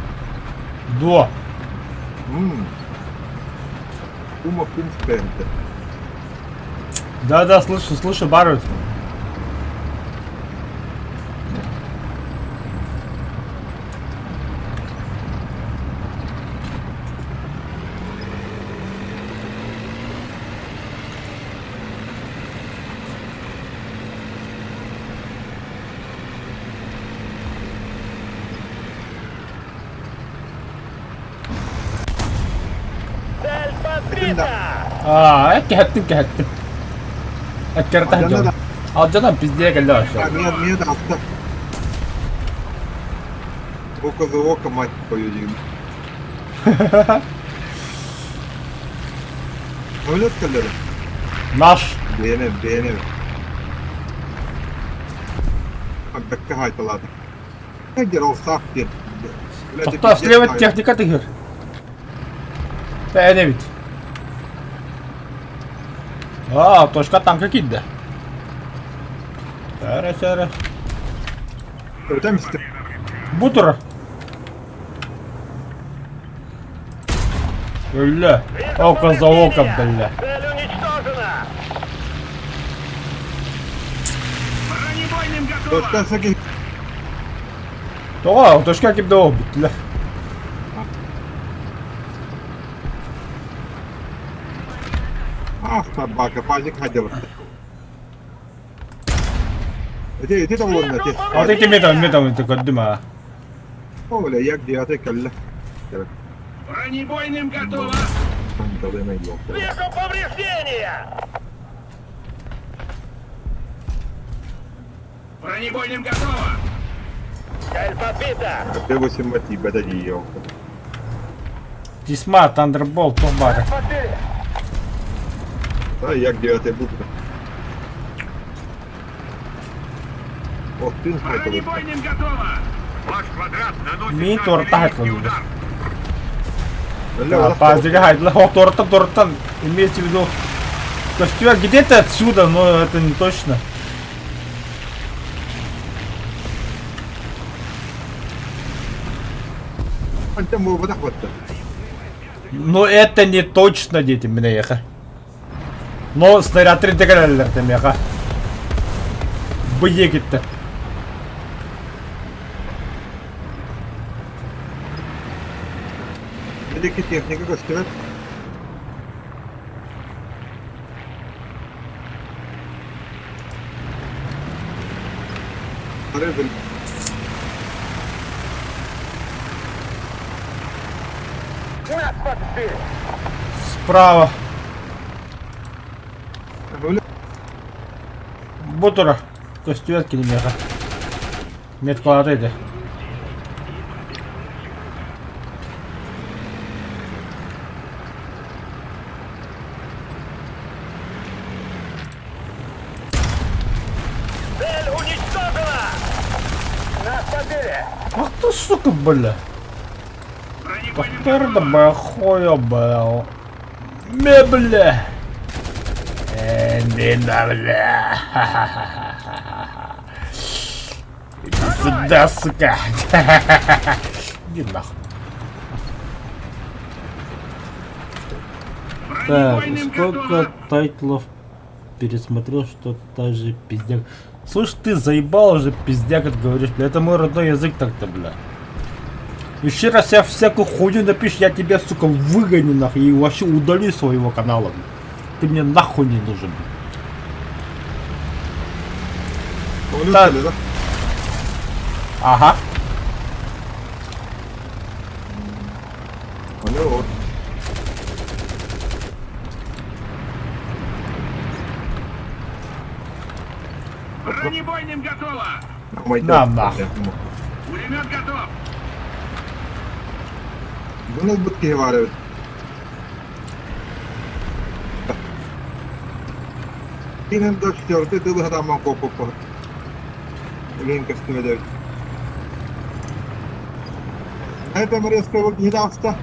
S2: Дуо.
S1: Кума в принципе.
S2: Да-да, слышу, слышу, Барут.
S4: Цель подбита!
S2: Аа, кэһэттим, кэһэттим. Эккэртэ дьон. Алдьанан пиздее кэллэ вообще.
S1: Мия да аста. Око за око, мать твою, диэн. Самолет кэллэрэ.
S2: Наш.
S1: Бэйэне, бэйэне. Бэккэ хаайталаата. Ол саах диэн.
S2: Тохтоо, слева техника тыгыр. Бэйэне бит. Аа, точка танка киирдэ. Сара, сара. Бу турар. Өллө. Око за око, бля.
S4: Цель уничтожена!
S5: Бронебойным готово!
S1: Точка саки.
S2: Тоҕо, точка кимде ол бүттүлэр.
S1: Ах, собака, пазик ходил. Ити, ити да буолла ити.
S2: Аты ким этам, метам это көрдүм а.
S1: О, бля, як девятый кэллэ.
S5: Бронебойным готово!
S4: Вижу повреждения!
S5: Бронебойным готово!
S4: Цель подбита!
S1: Т-8 тиибэтэ дии
S2: Тисма, Thunderbolt, туох баара.
S4: Подбили!
S1: Да, як девятый буду. Ох, ты
S5: Бронебойным готово! Ваш квадрат наносит
S2: Мин туорта
S5: артиллерийский
S2: хатыллар.
S5: удар!
S2: Паздига хайдла, о, торта, торта, имеется в виду. Костюм где-то отсюда, но это не точно.
S1: Антен буолбатах батта.
S2: Но это не точно, дети, меня Но снаряд 3 меха. Быйе кетті.
S1: Билеки техника көстүбэт. Ары бил.
S4: Нас подбили!
S2: Справа.
S1: Бля,
S2: Бутура. Көстүбэт меха. Меткалары еді.
S4: Захватили!
S2: Ах ты, сука, бля.
S5: Бронебойным
S2: Повтор
S5: готово!
S2: бля, бля. Ме, бля. Э, да, бля. Иди сюда, сука. Иди нахуй. Так,
S5: Бронебойным
S2: сколько
S5: готово!
S2: тайтлов пересмотрел, что та же пиздяк. Слышь, ты заебал уже пиздяк, это говоришь, бля, это мой родной язык так-то, бля. Еще раз я всякую хуйню напишешь, я тебя, сука, выгоню нахуй и вообще удалю своего канала. Бля. Ты мне нахуй не нужен.
S1: Олю
S2: Так.
S1: да?
S2: Ага.
S1: Алло.
S5: Бронебойным готово!
S2: На, нахуй.
S5: Пулемет готов!
S1: Bunu bu киһи баар эбит. Кинен да четвертый дылы хатаман копоппа. Өлен көстүбэт эбит. Это резко вот не давста.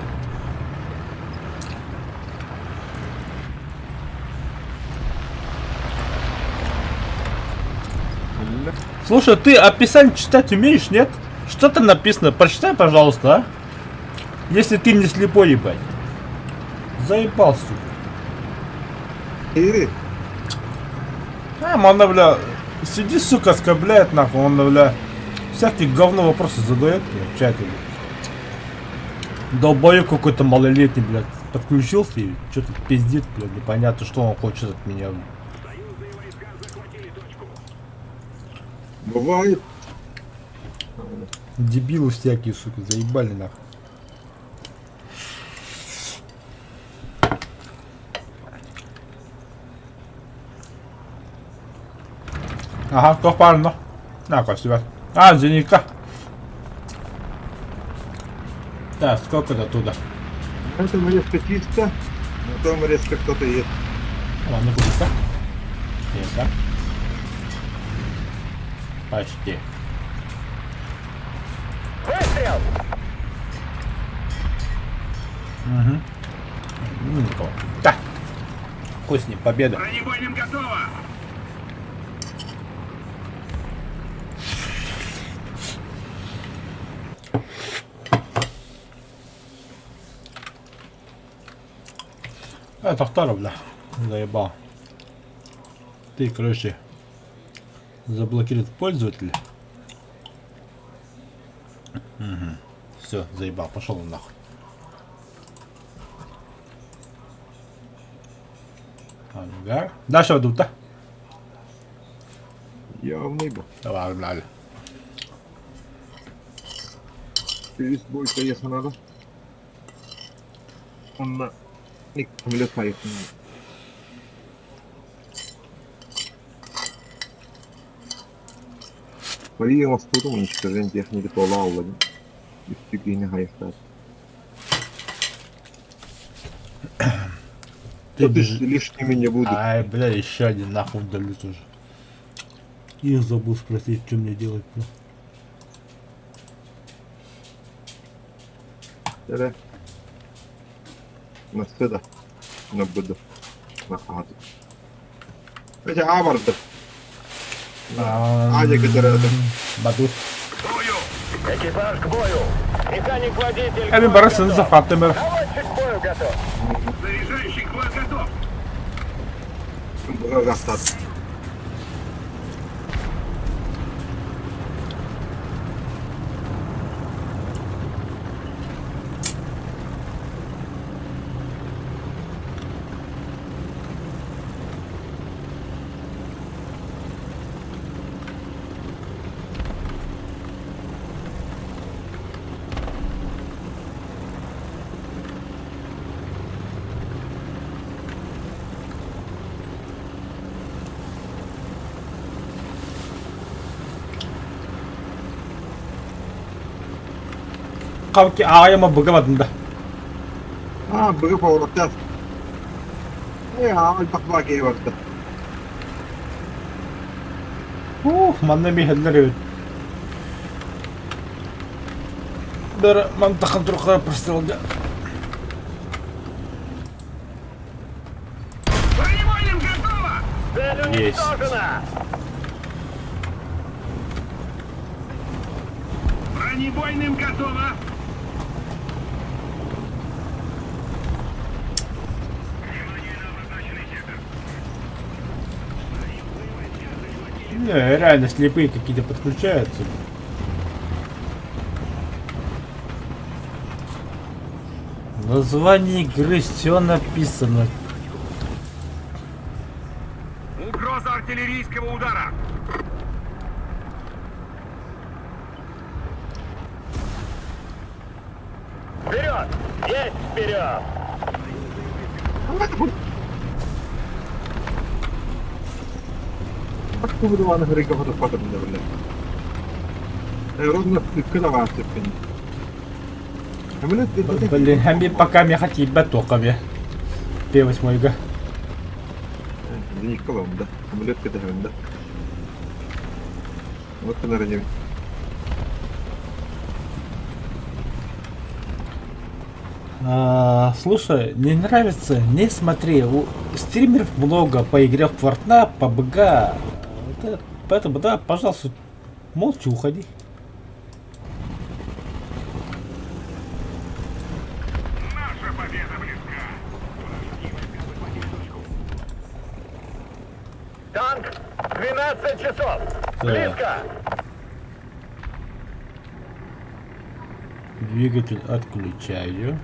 S2: Слушай, ты описание читать умеешь, нет? Что там написано? Прочитай, пожалуйста, а? Если ты не слепой, ебать. Заебал, сука.
S1: Ири.
S2: А, манна, бля, сиди, сука, оскорбляет, нахуй, он, бля, всякие говно вопросы задает, бля, в чате, бля. Долбоеб какой-то малолетний, блядь, подключился и что-то пиздит, блядь, непонятно, что он хочет от меня. бля.
S1: Бывает.
S2: Дебилы всякие, сука, заебали, нахуй. Ага, то парно. На, Костя, А, зенитка. Так, сколько до туда?
S1: На этом резко чисто, на том резко кто-то есть.
S2: Ладно, куда? Тихо. Почти.
S4: Выстрел!
S2: Угу. Ну, никого. Так. Хуй с ним, победа.
S5: Бронебойным готово!
S2: Это второй, бля. Заебал. Ты, короче, заблокирует пользователя. Угу. Все, заебал, пошел он нахуй. Ангар. Дальше ведут, да?
S1: Явный был.
S2: Давай, бля.
S1: Плюс бойко если надо. Он на самолет поехал. Мария Мостудом уничтожение техники Тола Үстүгүнэ хайахтар.
S2: Ты
S1: Ты
S2: бежи.
S1: лишними не буду.
S2: Ай, бля, еще один нахуй удалю тоже. Их забыл спросить, что мне делать. бля.
S1: Да. Насыда. Набуду. Нахаты. Это абарда. Адя которая
S2: Баду.
S5: К бою!
S4: Экипаж к бою! Механик-водитель к
S2: Эми
S4: бою
S2: барысын
S4: готов!
S2: зафатымыр.
S4: Наводчик к бою готов!
S5: Заряжающий к бою готов!
S1: Богастат.
S2: Кавки аяма быгабадым да.
S1: А, быгы повороттас. Э, альпак баки барда.
S2: Ух, манна михеллер эбит. Хандар мантахан турха прострелга.
S5: Бронебойным готово!
S4: Цель
S2: Есть.
S4: уничтожена!
S5: Бронебойным готово! Внимание на обозначенный сектор.
S2: Не, реально слепые какие-то подключаются. Название игры все написано.
S5: Угроза артиллерийского удара!
S4: Вперед! Есть вперед!
S2: Блин, хами пока мне хоть тока мне. П8-га. А, слушай, не нравится, не смотри. У стримеров много по игре в Fortnite, по БГ. Поэтому, да, пожалуйста, молча уходи.
S5: Наша победа близка!
S4: Танк! 12 часов!
S2: Так.
S4: Близко!
S2: Двигатель отключаю.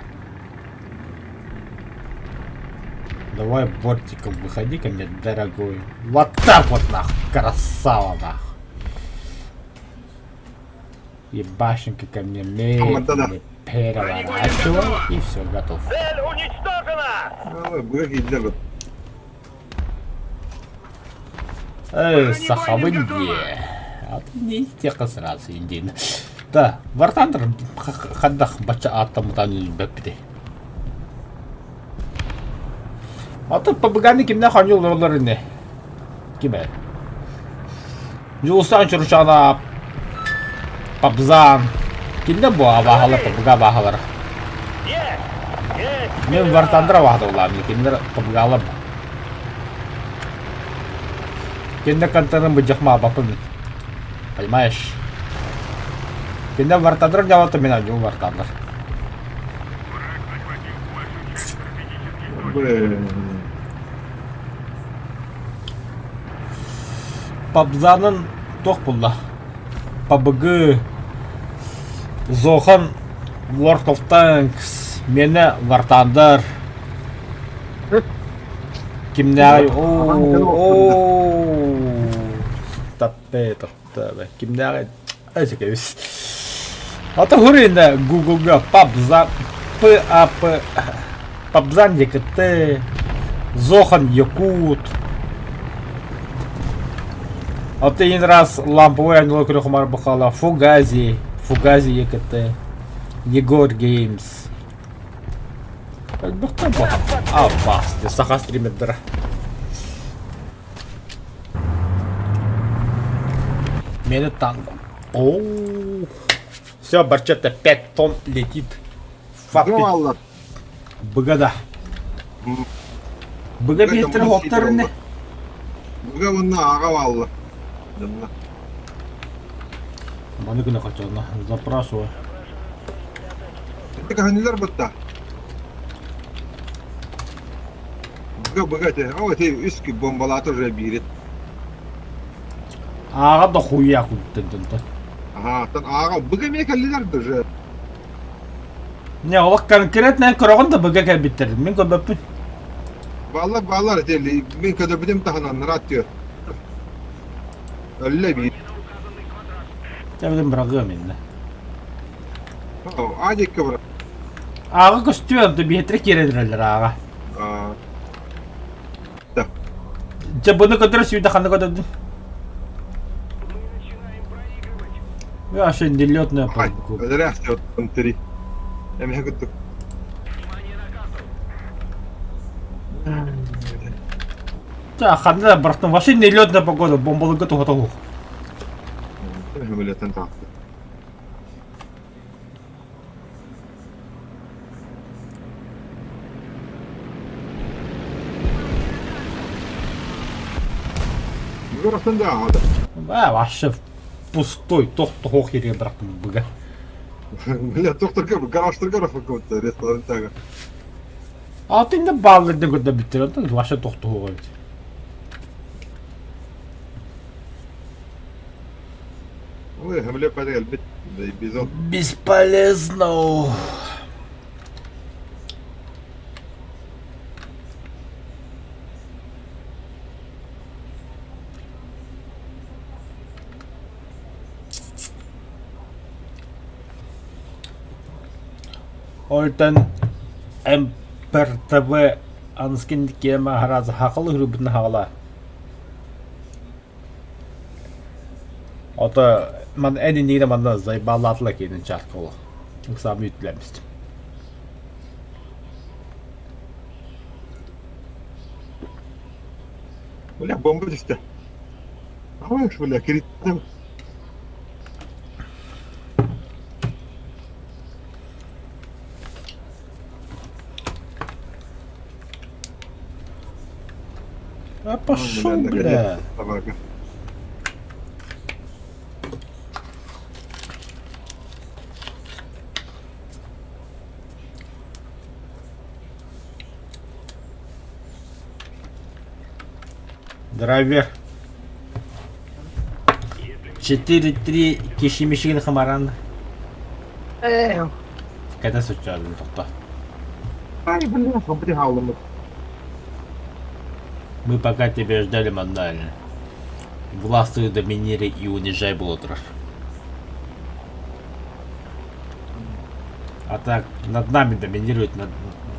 S2: Давай бортиком выходи ко мне, дорогой. Вот так вот нах, красава нах. И башенка ко мне медленно переворачивай, и все, готов.
S4: Цель уничтожена!
S2: Эй, сахабы А ты не тех сразу индин. Да, War Thunder хаддах бача аттамытан бэппити. Аты ПБГ-ны кимнэ ханьыл олар ини? Киме? Дьулустаан Чуручана Пабзан. Кинде бу абаһалар ПБГ абаһалар. Мен War Thunder абаһата улаам кинилер ПБГ-алар. Кинде контентын быдьахма абаппын мин. Понимаешь? Кинде War Thunder дьалата мен аньуу War Thunder. Пабзанын туох булла? ПБГ Зохан World of Tanks миэнэ War Thunder кимнээҕий оо таппе таппе кимнээҕий эсэкэбис Ата хурина Гуглга пабза П А П Пабзан ЕКТ Зохан Якут Один раз ламповый ангел Крюхмар Бухала Фугази Фугази ЕКТ Егор Геймс Элбэхтэн Аббас саха стримердара Мени танго. О, все, барчата 5 тонн летит. Факт. Быгада. Быга биһиттэр хоптор не?
S1: Быга уонна аҕа бааллар. Дьонно.
S2: Маны гына хотела. Запрашиваю.
S1: Это каханилар бытта. Быга быга те. О, те үс бомбалааты уже биирит.
S2: Ааҕа да хуя куттан
S1: Аха, тан ааҕа быга эмиэ кэллилэр да уже.
S2: Не, олох конкретно көрөҕүн да быга кэлбиттэр. Мин көрбөппүн.
S1: Бааллар бааллар те мин көтөрбүтүм таһынан радио. Өллө биир.
S2: Тэбитин быраҕыам иннэ.
S1: Аа диэккэ бара.
S2: Ааҕа көстүө, да биһиттэрэ киирэн ааҕа.
S1: Аа. Да.
S2: Дьэ, бұны көтөрө сүүдэ ханна көтөрдүн? Вообще нелетная пробка.
S1: Зря все три. Эмиэ кыттык.
S2: Да, ханна бартын вообще нелетная погода, бомбалыга туһата суох.
S1: Самолеттан таҕыста. Горохтон да аҕата.
S2: А, вообще пустой, тох-тохох жерге бырахтым быга.
S1: Бля, тохторго гаражтарга рафакуутта ресторантага.
S2: Алтын да бааллардын көрдө бүттэр, онтон вообще тохтоһуга эбит.
S1: Ой, хамле пары элбит бизон.
S2: Бесполезно. Ойтон МПРТВ аныскин киэм аһараас хахал ыһырбытын хаҕала. Ото ман эн иннигинэ манна зайбаалаатыла киинин чаарка олох. Ыксаам үүтүлэммит.
S1: Бля, бомба түстэ. Ой, бля, кириттем.
S2: А пошел, бля.
S1: Собака.
S2: Драйвер. 4-3 кишимишигин хамаран.
S3: Эх,
S2: Кэтэ сыччаадын тохто.
S1: Ай, бля, смотри, хаалымыт.
S2: Мы пока тебя ждали маннально. Властвуй, доминируй и унижай Болотров. А так над нами доминируют, над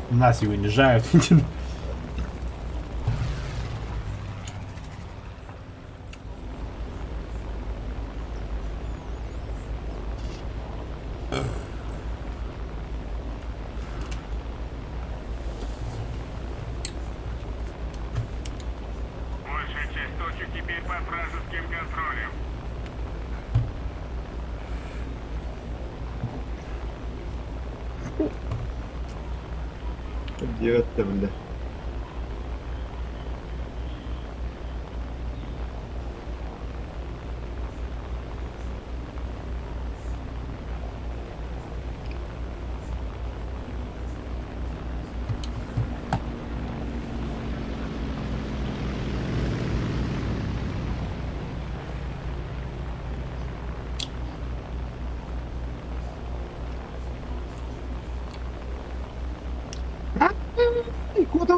S2: нас и унижают.
S5: Большая часть точек теперь под вражеским контролем.
S1: Диэбэттэ бля. Ай, куда?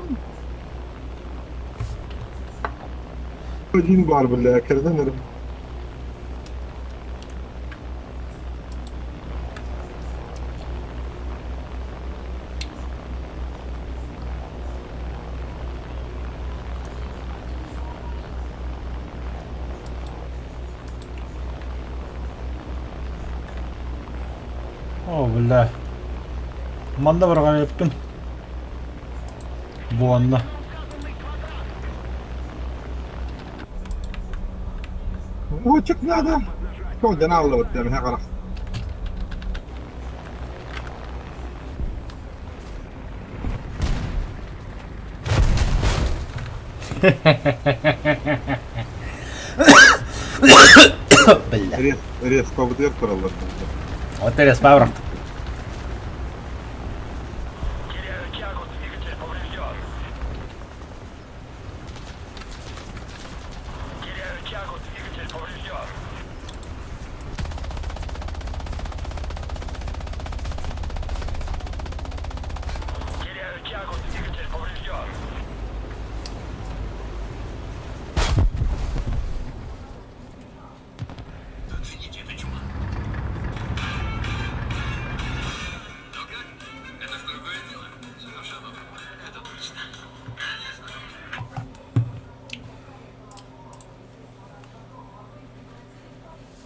S1: Один бар, бля, кирден эрэ.
S2: О, бля. Манна барҕан эппин. Буонна.
S1: Мучик надо. Кол дьанааллыбыт эмиһэ харах.
S2: Бля.
S1: Рез, респабытыгар тураллар.
S2: Вот и респа
S4: Теряю тягу, двигатель поврежден. Теряю тягу, двигатель поврежден. Теряю тягу, двигатель поврежден.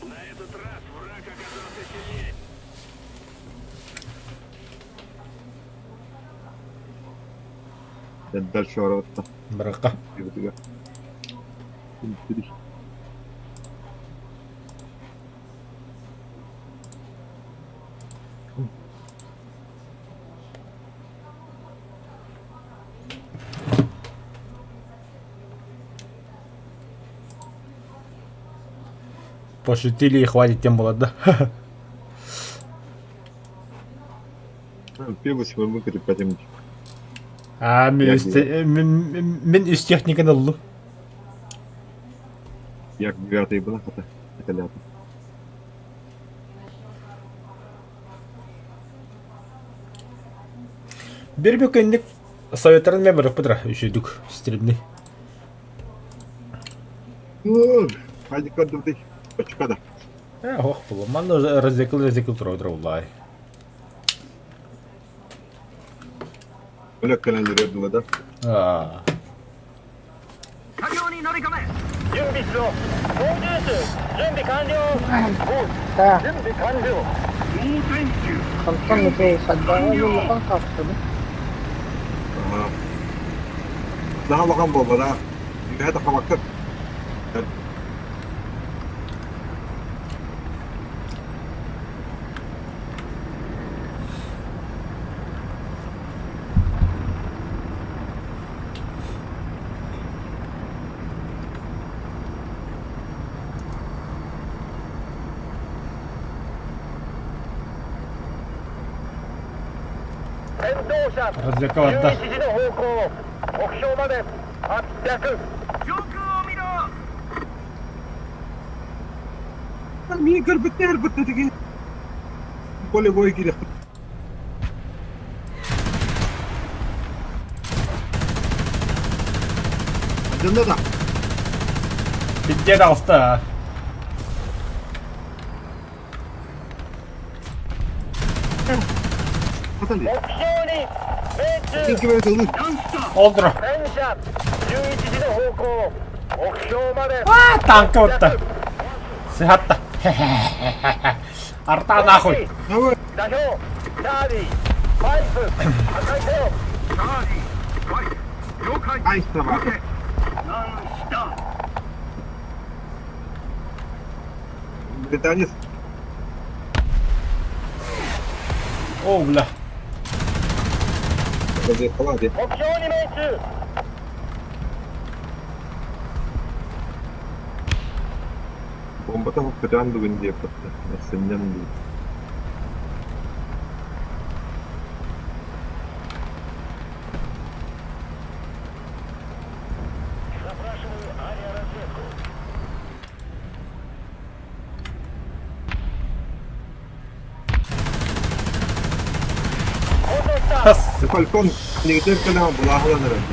S4: На этот раз враг оказался сильнее.
S1: Дальше барабатта.
S2: Баракка. Пошутили и хватит тем было, да?
S1: Пиво мы перепадем.
S2: А, мин үс техниканы ыллым.
S1: Як девятый была хата. Это лято.
S2: Бир бүкенник советтарын мен барыппытыра үчүйдүк стримни.
S1: Хадик көрдүбүт очкада.
S2: Э, ох, було. Манна разекл разекл турар улай.
S1: Өлөк кэлэн үөрдүлэ да.
S2: Аа.
S5: 作業に乗り込め
S4: 準備しろ操縦手準備完了
S3: Так,
S4: 準備完了
S5: 応戦中
S3: хантан это хайдаҕа улахан хаапсыбыт.
S1: Наһаа улахан буолбата. Үөһэ тахсыбакка.
S4: 戦闘車
S2: Развлекал да.
S4: 11時の方向目標まで800
S5: 上空を見ろ
S1: Мин көрбүттэр быттытыгы. Поле бой кириэх. Дьонно да.
S2: Пиздец алста.
S1: Хатан
S4: 目標に命中
S1: Ким ким ылы.
S5: ダンスタ
S2: Ол тура.
S4: 戦車11時の方向目標まで
S2: А, танка отта. Сыхатта. Арта нахуй.
S1: Давай.
S4: 座標チャーリーパイプ破壊せよ
S5: チャーリーファイブ了解
S1: Айс
S5: オッケーナンした
S1: Британец.
S2: О, бля.
S1: Разъехала,
S4: 目標に命中
S1: Бомбата көтөн бүгүн диэппэттэр. Сынньан дии.
S4: Запрашиваю авиаразведку.
S2: Хас.
S1: Фалькон негдер кэлэн булааһылан эрэр.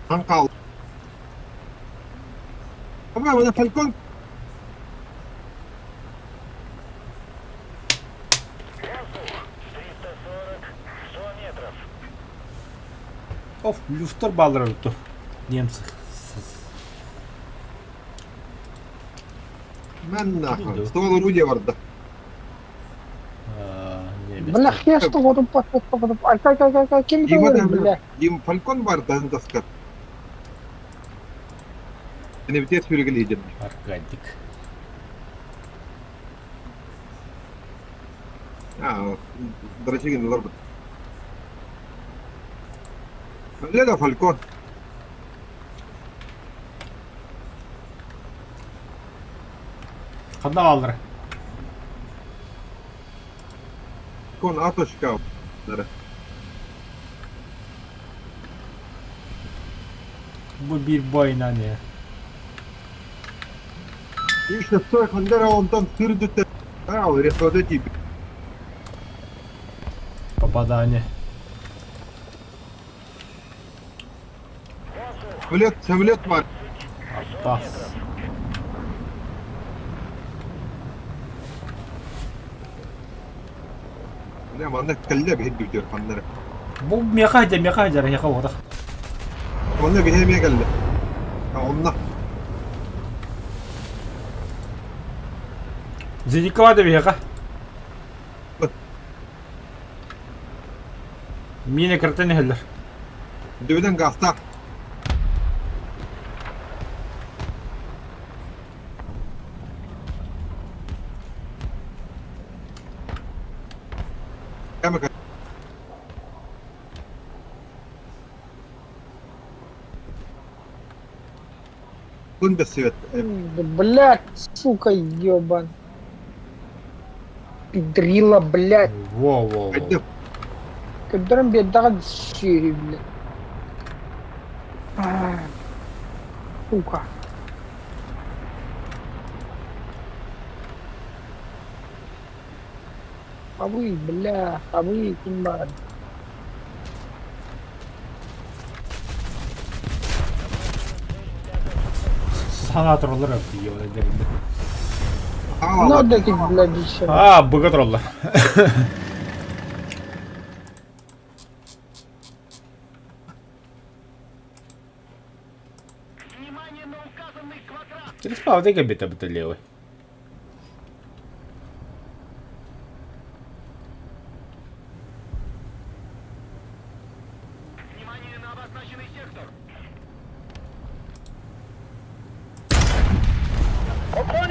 S1: Хаҥ хаал. Абы, Фалькон
S2: Оф, люфтер баалар эбит Немцы.
S1: Мэн нахуй. Ствол орудия барда.
S3: Бля, хер что вот он Ай, кай, кай, кай, кай, ким
S1: Дима
S3: это, бля?
S1: Дим Фалькон бар да таскар. Небитер сүүрэгэл иһдем.
S2: Аркадик.
S1: Аа, драчигин ыларбыт. Леда Фалькон.
S2: Ханна бааллара?
S1: Фалькон атошка.
S2: Бу биир бойна не.
S1: Еще стой хандера онтон сырдыты. Аа, ресода тип.
S2: Попадание.
S1: Самолет, самолет бар.
S2: Апас.
S1: Бля, манна кэллэ биһир бүтүр ханнара.
S2: Бу меха дьэ меха дьэ меха уотах.
S1: Онно биһир эмиэ кэллэ. Онно.
S2: Зеникова да биһиэхэ. Миэнэ кыртан иһэллэр.
S1: Дүбүнэн гаастаах. Күн бэссибэт.
S3: Блядь, сука, ебан. Пидрила, блядь.
S2: Во-во-во.
S3: Көрдөрөн биэрдэҕэ сүөһү, блядь. Сука. Хабый, бля, хабый, ким баар?
S2: Сана тураллар эбит ийэ дэринде.
S3: Надо этих, блядь, еще.
S2: А, быга тураллар. Респаун кэлбитэ быта левый.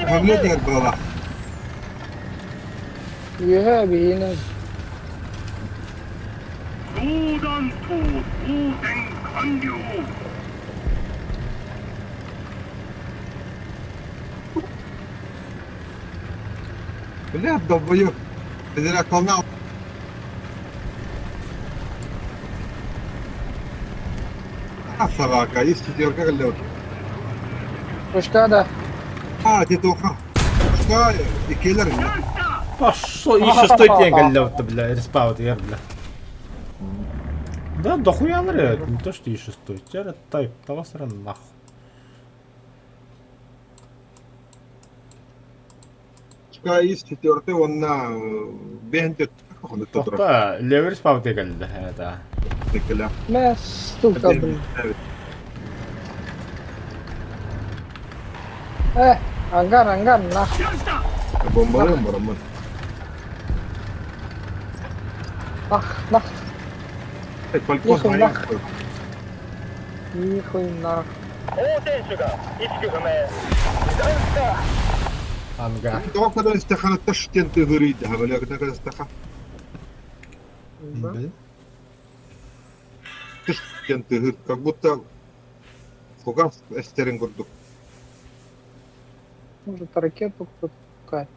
S1: Көмүлүөт иһэр буолла.
S3: Үөһэ биһиэнэ
S1: Бля, долбоёб. Зря волна. А, собака, есть четверка лед.
S3: Точка да.
S1: А, тетоха. Что? И келлер.
S2: Пошел, еще стой день галлёв-то, бля, респаут, я, бля. Да, дохуя не то, что еще стой. Теперь тайп, того нахуй.
S1: Чка из четвертой он на бенте.
S2: Тоқта, левер спаут кэллэ, это.
S3: Мэ, сука, блин. Э, ангар, ангар, нах.
S1: Бомбалыым бараммын.
S3: Нах, нах.
S1: Балкон
S3: Нах. Нихуй нах.
S2: Ангар.
S1: Тоҕо кадан истэххэ таш диэн тыһырыйдаһа бэлэ кытта истэххэ тыш диэн тыһыр как будто фугас эстерин курдук.
S3: Может, ракету кто-то пускает.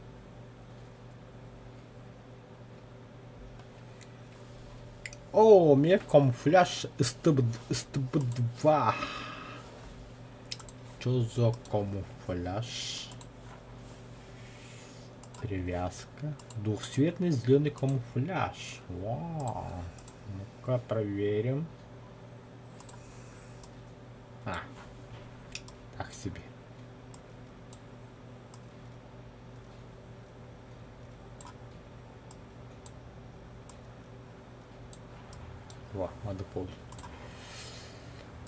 S2: О, у меня камуфляж СТБ-2. Что за камуфляж? Привязка. Двухцветный зеленый камуфляж. Вау. Ну-ка проверим. А. Так себе. Во, надо пол.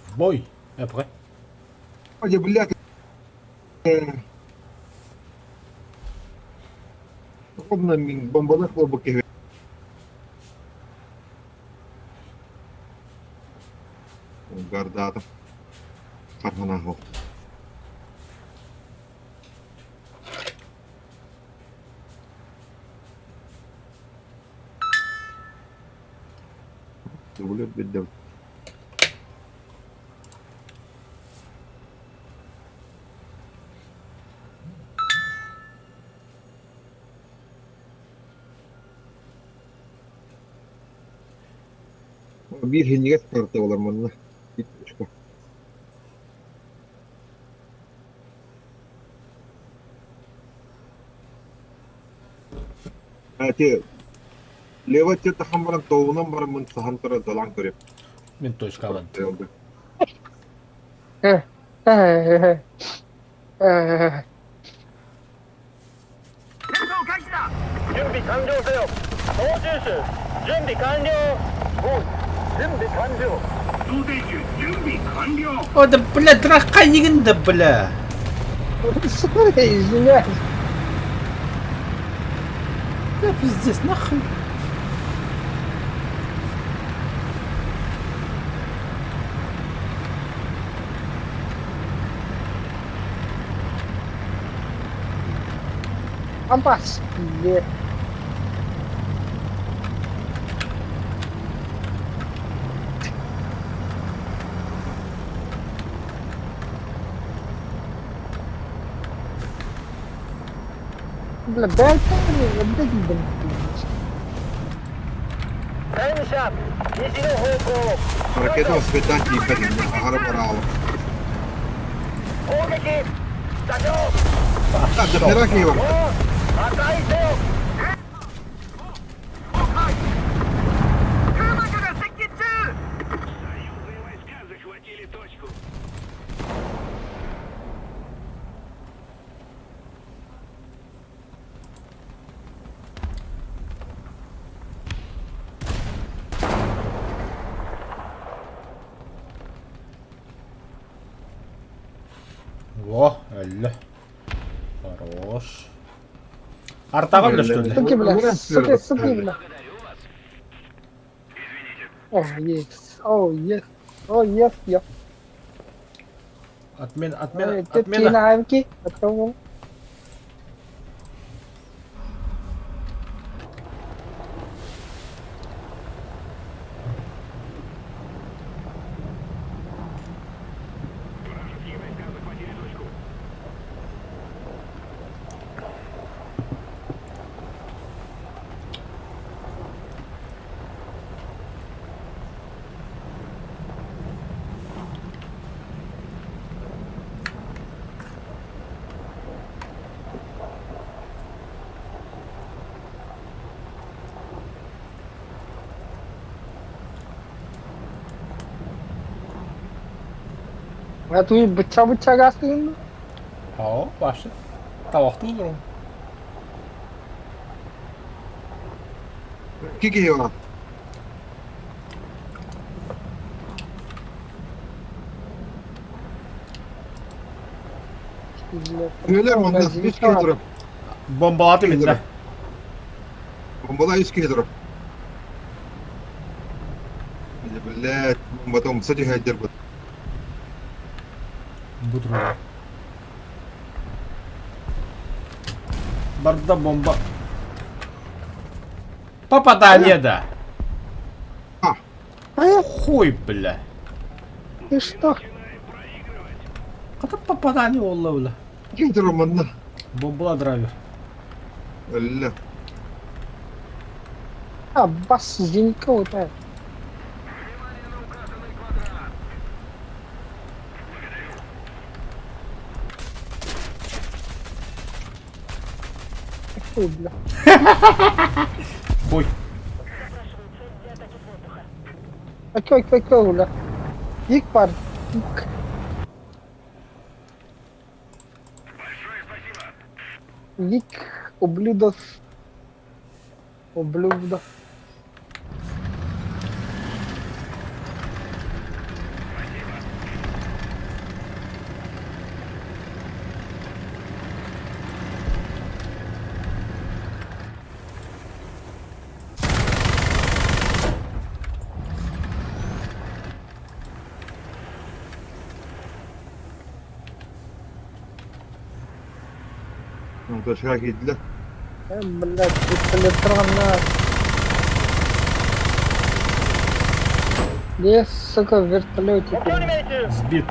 S2: В бой! Après.
S1: Ой, блядь. Ровно бомбалах лобок Гардата. Харханахо. Дублет беддем. Биир хинньигэс карта буолар манна. Ати лево те тахан баран тоҕунан бараммын саһан турар далаан көрүөм.
S2: Мин точкабын. О, да бля, дракка да бля.
S3: Sorry, извиняюсь.
S2: Да пиздец, нахуй.
S3: Ампас. Е. Бля, бэйэтэ эрдэ киирдим.
S1: Ракета успетан тиийбэт иннэ, аһара бараалы. Дохера киһи барда.
S5: Союзные войска захватили точку.
S2: Во, әллә. Хорош. Артаға бля, что ли?
S3: Суки, бля, суки, суки, бля. О, есть, о, есть, о, есть, я.
S2: Отмена, отмена, отмена.
S3: Отмена. Отмена.
S5: Вражеские войска захватили точку.
S3: А туй быча-быча гастыгын
S2: О, башы. Табақты олар.
S1: Кики бар. Өлөр онда үс киһи турар.
S2: Бомбалаты минде.
S1: Бомбала үс киһи турар. Блядь, бомбата умса түһээддэр бут.
S2: Бу турар. Барда бомба. Попадание, да.
S1: А.
S2: Хуй, бля.
S3: Ты что?
S2: Хата попадание буолла, бля.
S1: Киһи турар манна.
S2: Бомбала драйвер.
S1: Өллө.
S3: А, бас зенька вот это.
S5: Внимание на указанный квадрат.
S3: Фу, бля.
S2: Хуй.
S3: Окей, окей, окей, бля. Ик пар. Ик.
S5: Большое спасибо.
S3: Вик, ублюдов. Ублюдов.
S1: Точка киирдилэр.
S3: Блядь, пистолет Где, сука, вертолетик?
S2: Сбит.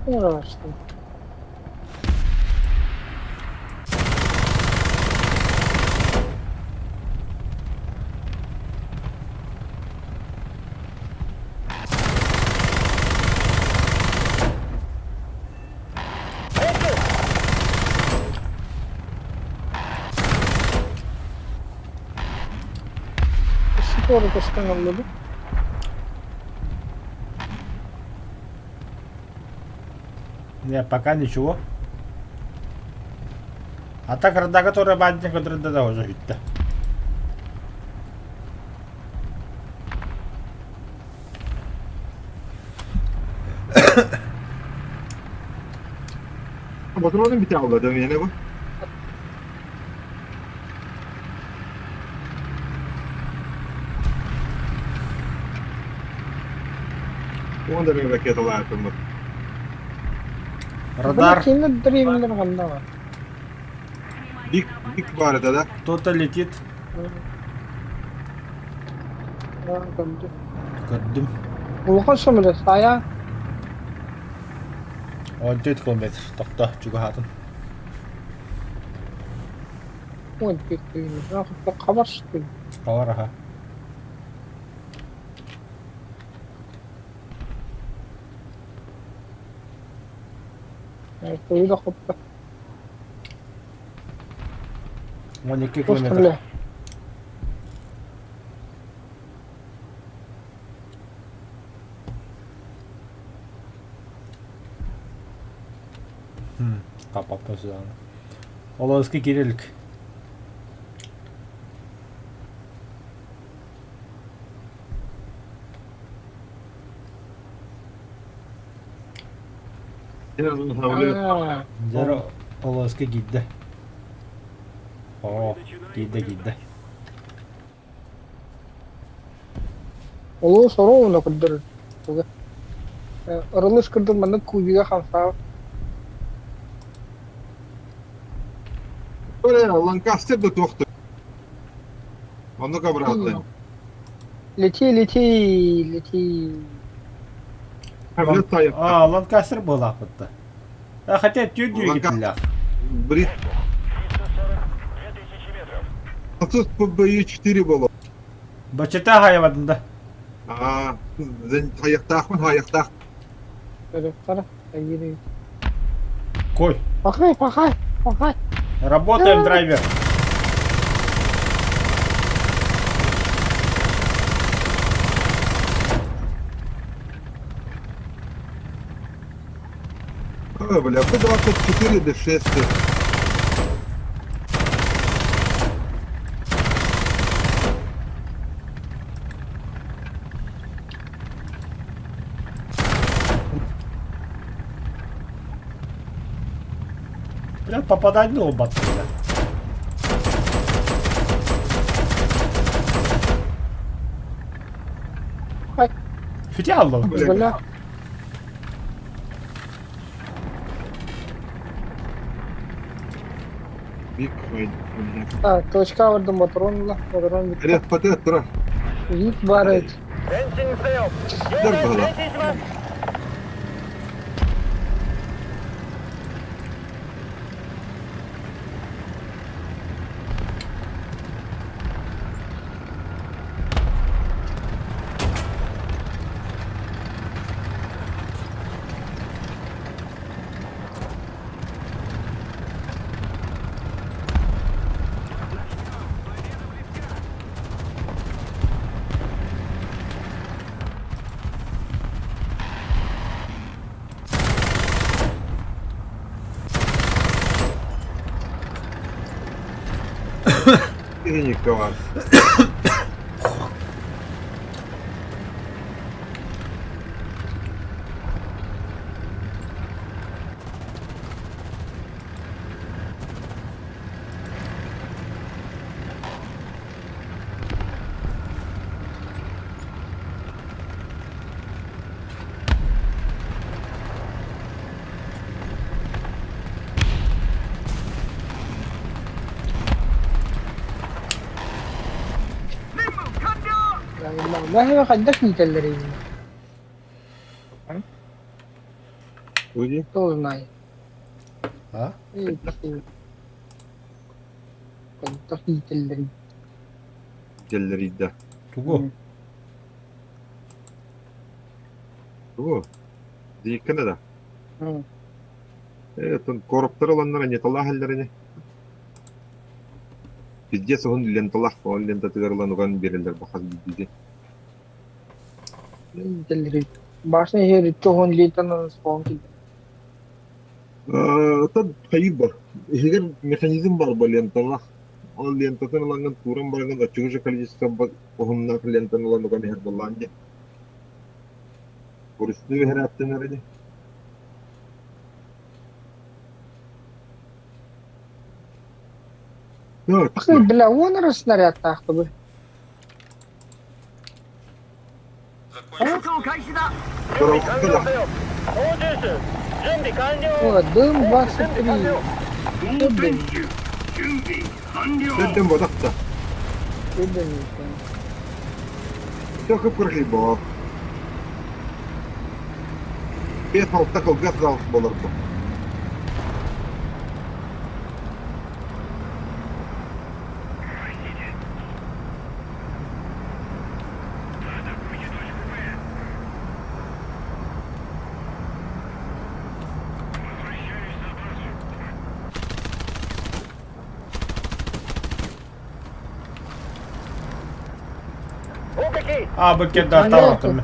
S3: Ну, что? Скоро остановлю.
S2: Не, пока ничего. А так рода, которая бадник, который да уже видно.
S1: Патронум бүтэ хаалла да миэнэ бу. Уон да ракеталаатыммыт.
S2: Радар.
S3: Кинилэр древнилэр ханна бар?
S1: Бик, бик бар это, да?
S2: Кто-то летит. Көрдүм.
S3: Улахан самолет саайа.
S2: 14 километр. Тохто, чугаһаатын.
S3: 14 километр. Хабар что ли?
S2: Хабар, аха.
S3: Туйда хоппа.
S2: 12 километр. Капаппа сюда. Олоски кирилик. Дьэ олоска киирдэ. Оо, киирдэ киирдэ.
S3: Олус оруобуна көрдөрөр. Ырылыс курдук маннык кубига хамсаабыт.
S1: Ланкастер да туох Оннук обратно.
S3: Лети, лети, лети.
S2: А, Ланкастер буолаахпытта. Хотя түөрт двигателлээх.
S1: Брит. Тут ПБИ-4 было.
S2: Бачата хайабатын да.
S1: А, хайахтаахпын, хайахтаах.
S2: Кой.
S3: Пахай, пахай, пахай.
S2: Работаем, драйвер.
S1: Ой, бля, П-24 Д6.
S2: Бля, попадать ну бат. Хотя
S3: Бля. Точка бардым патрон патрон
S1: Рет патет тура.
S3: Вид барыт.
S1: Никого.
S3: Баһыйа хайдах иитэллэрий?
S1: Уйди.
S3: Кто знает.
S2: А?
S3: Хайдах иитэллэрий?
S1: Иитэллэрий да.
S2: Тугу?
S1: Тугу? Дииккэнэ да. Э, короптар ыланнара неталаах эллэрини. Пиздец уһун ленталаах, ол лентатыгар ылан уган биэрэллэр бахас биирдии.
S3: Иитэллэрий. Башня иһэр икки литр спон килбэт.
S1: Оттон хайыыр бар. Иһигэр механизм бар бу ленталаах. Ол лентатын ылаҥҥын тууран бараҥҥын оччугу же количество уһуннаах лентаны ылан уган иһэр буоллаҕын дии. Вручную иһэр аттанар ини.
S3: Ахы, бля, он эрэ снарядтаахтыбы. О, дым 23. Дым.
S1: Дым бодахта.
S3: Дым.
S1: Только курхибо. Бес алта кылгас зал болар бу.
S2: А, бу кеддар таҕыстым.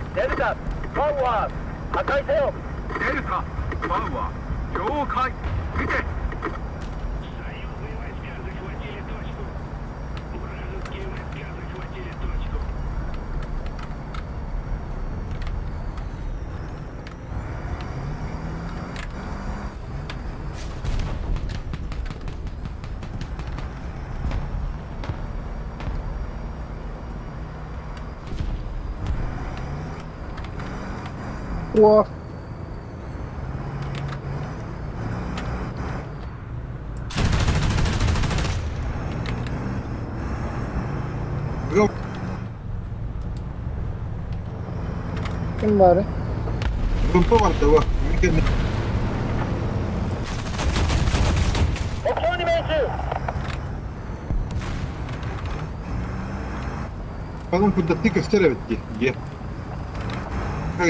S3: О, ким бары?
S1: Группа бар да Потом куда ты көстөр эбит дии. Дьиэ. Как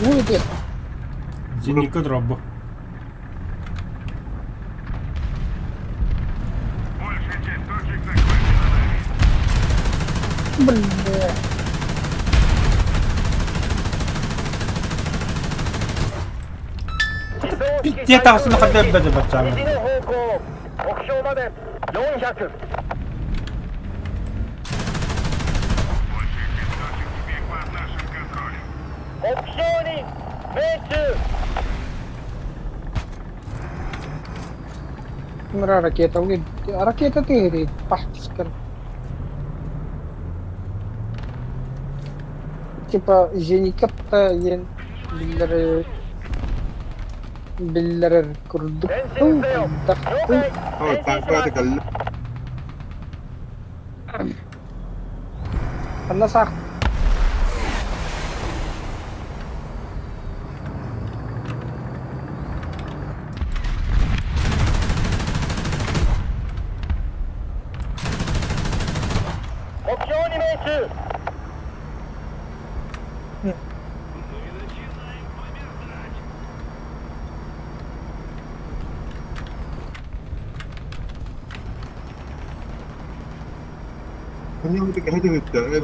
S3: Будет.
S2: Зенитка дробу.
S3: Бля.
S2: Пиздец, таҕыстым ханна бэдэ баччаҥҥа.
S3: Мыра ракета. Ракета тыгырит. Пахтискар. Типа зенитка ен биллер биллерер курдук.
S1: О,
S3: Анна сах.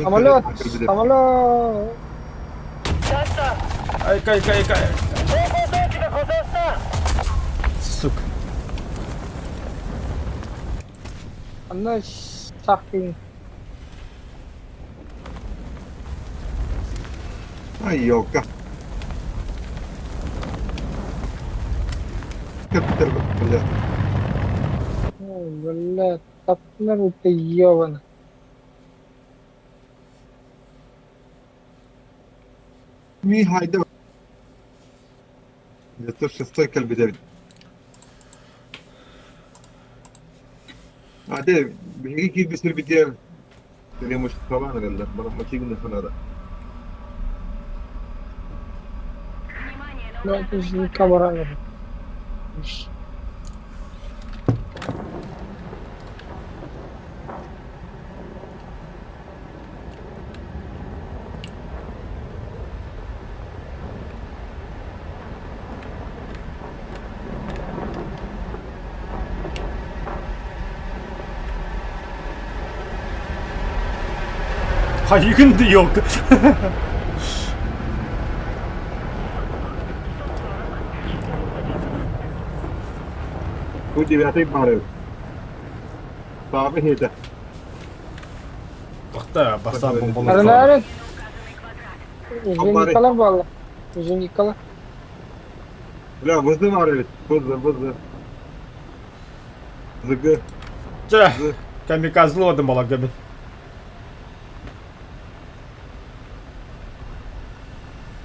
S3: Самолет, самолет.
S2: Ай, кай, кай, кай. Сука.
S3: Анна сахтын.
S1: Ай, ёлка. Капитал, бля.
S3: Ой, бля, таптынар ты ёбана.
S1: Ми хайда. 906 кэлбитэ. Ade, биһиги киирбисир битиэр преимуществолаан эрэллэр, баран мотивин ханара.
S3: Ну, это же не камера.
S2: Хайыгын да ёлка.
S1: Бу девятый баар эбит. Саабы иһиэтэ.
S2: Тохта, бастаан бомбалар.
S3: Арынаарын. Зеникалар буолла. Зеникалар.
S1: Бля, вызы баар эбит. Вызы, вызы. Зыгы.
S2: Чэ, камикадзе балагабын.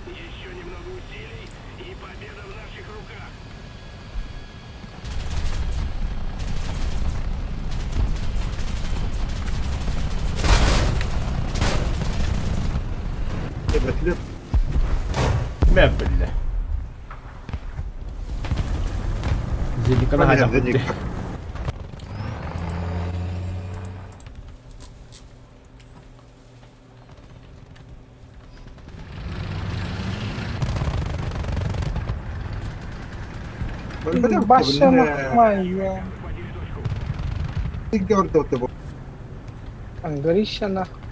S4: Еще немного усилий, и победа в наших руках.
S1: Бэтлет.
S2: Мэ, бля. Зениканы хайдах
S3: Баша нахуй. Ангарища нахуй.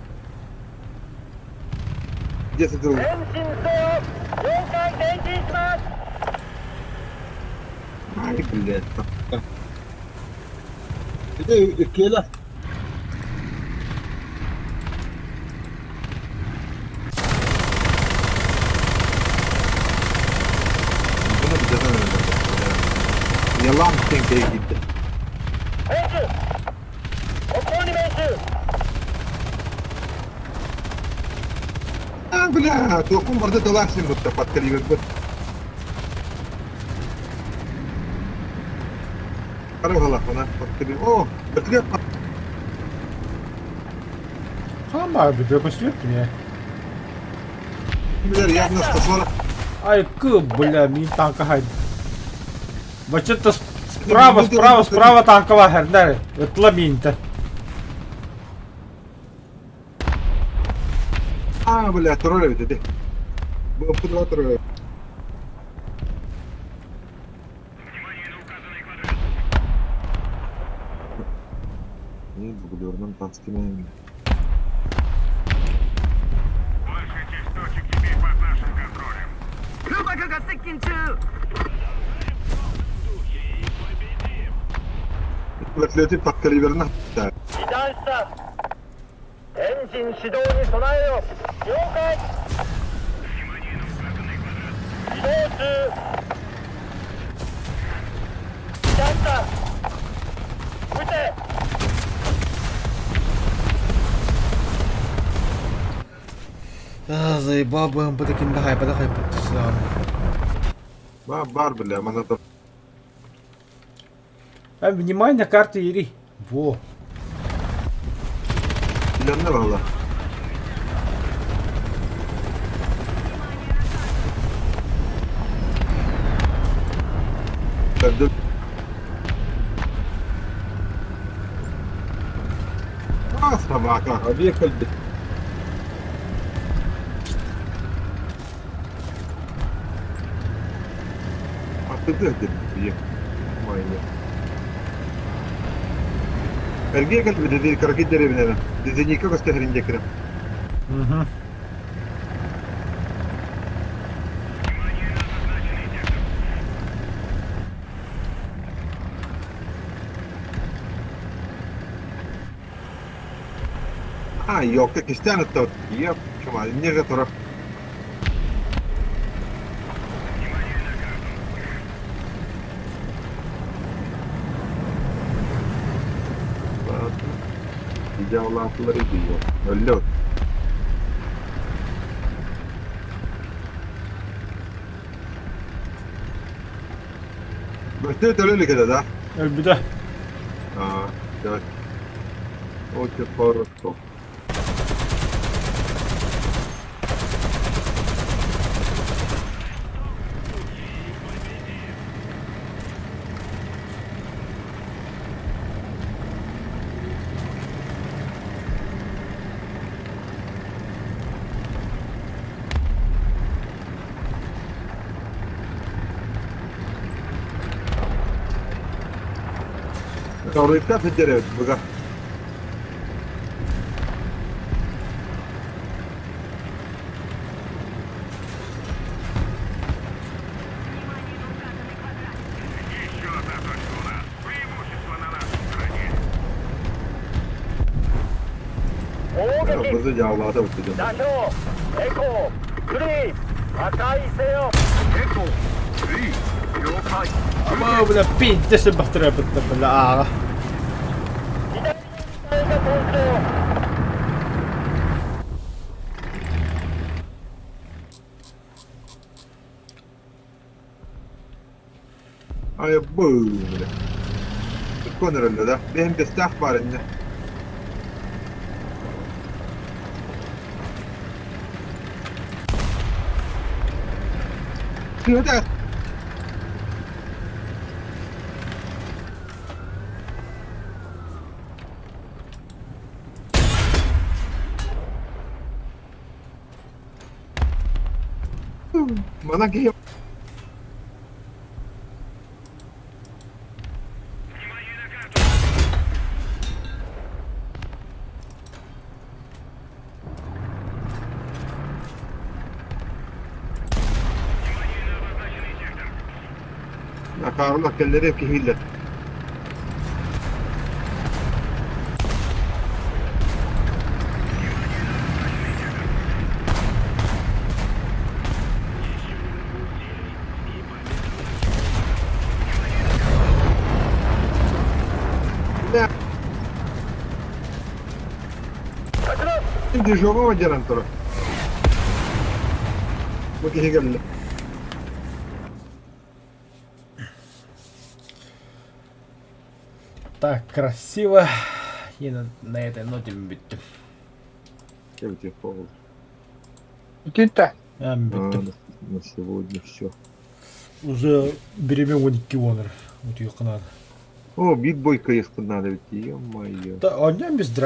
S1: Ай, блядь. Это Кела. Yalan tenkeye gitti. А, бля, тоқым барды таласың бұтта подкаливер бұт. Қара қалақ, подкаливер. О, бітіре
S2: Хама, бля, көстүбэт мне.
S1: Билер, явно 140.
S2: Ай, к, бля, мин танка хай. Вообще-то справа, справа, справа танковая херня. Это мин-то.
S1: А, бля, тролль ведь, иди. Был два тролля. Ну, дублерным танцкими.
S5: Большая часть точек теперь под нашим контролем.
S1: Вертолеты под калиберна. Да.
S2: А, заебал бы он по таким давай, подахай,
S1: Бар, бар, бля, мана
S2: А, внимание, карты Ири. Во.
S1: Bilenler valla. Ben de... А, собака, объехали. А ты где Майя. Эрге кэлбит dedi караки деревнена. Дизеника көстөһөрүн
S2: Угу.
S1: А, ёпта, кистян это Еп, чума, не же тура. Ладно. Идеал латлары diyor. Öyle. Бөтө төлөлүк эде да.
S2: Өлбүтэ.
S1: А, так. Очень хорошо. Орыйта сидеребит буга.
S5: Еще одна точка у нас.
S4: 撃
S1: Бызы дьаалаата быттыгын.
S4: 打倒エコーフリー破壊せよ
S5: エコー3了解
S2: О, бля, пиздец, бахтыря, бля, аҕа.
S4: 左のミサイルが登場
S1: Ай, бу, бля. Конор да? Бэйэм бэстээх баар иннэ. Кыыта. Манан киһи Акаарылар кэллэри киһииллэр. Дежурного директора. Бу киһи кэллэ.
S2: Так, красиво. И на, на этой ноте бүттүм.
S1: Кэбитиэх буолла.
S3: Бүтүтэ.
S2: А, бүттүм.
S1: На сегодня все.
S2: Уже береме 12 онор. Утуйуохха наада.
S1: О, битбойка ехать надо ведь, ё-моё.
S2: Да, онньон без драйв.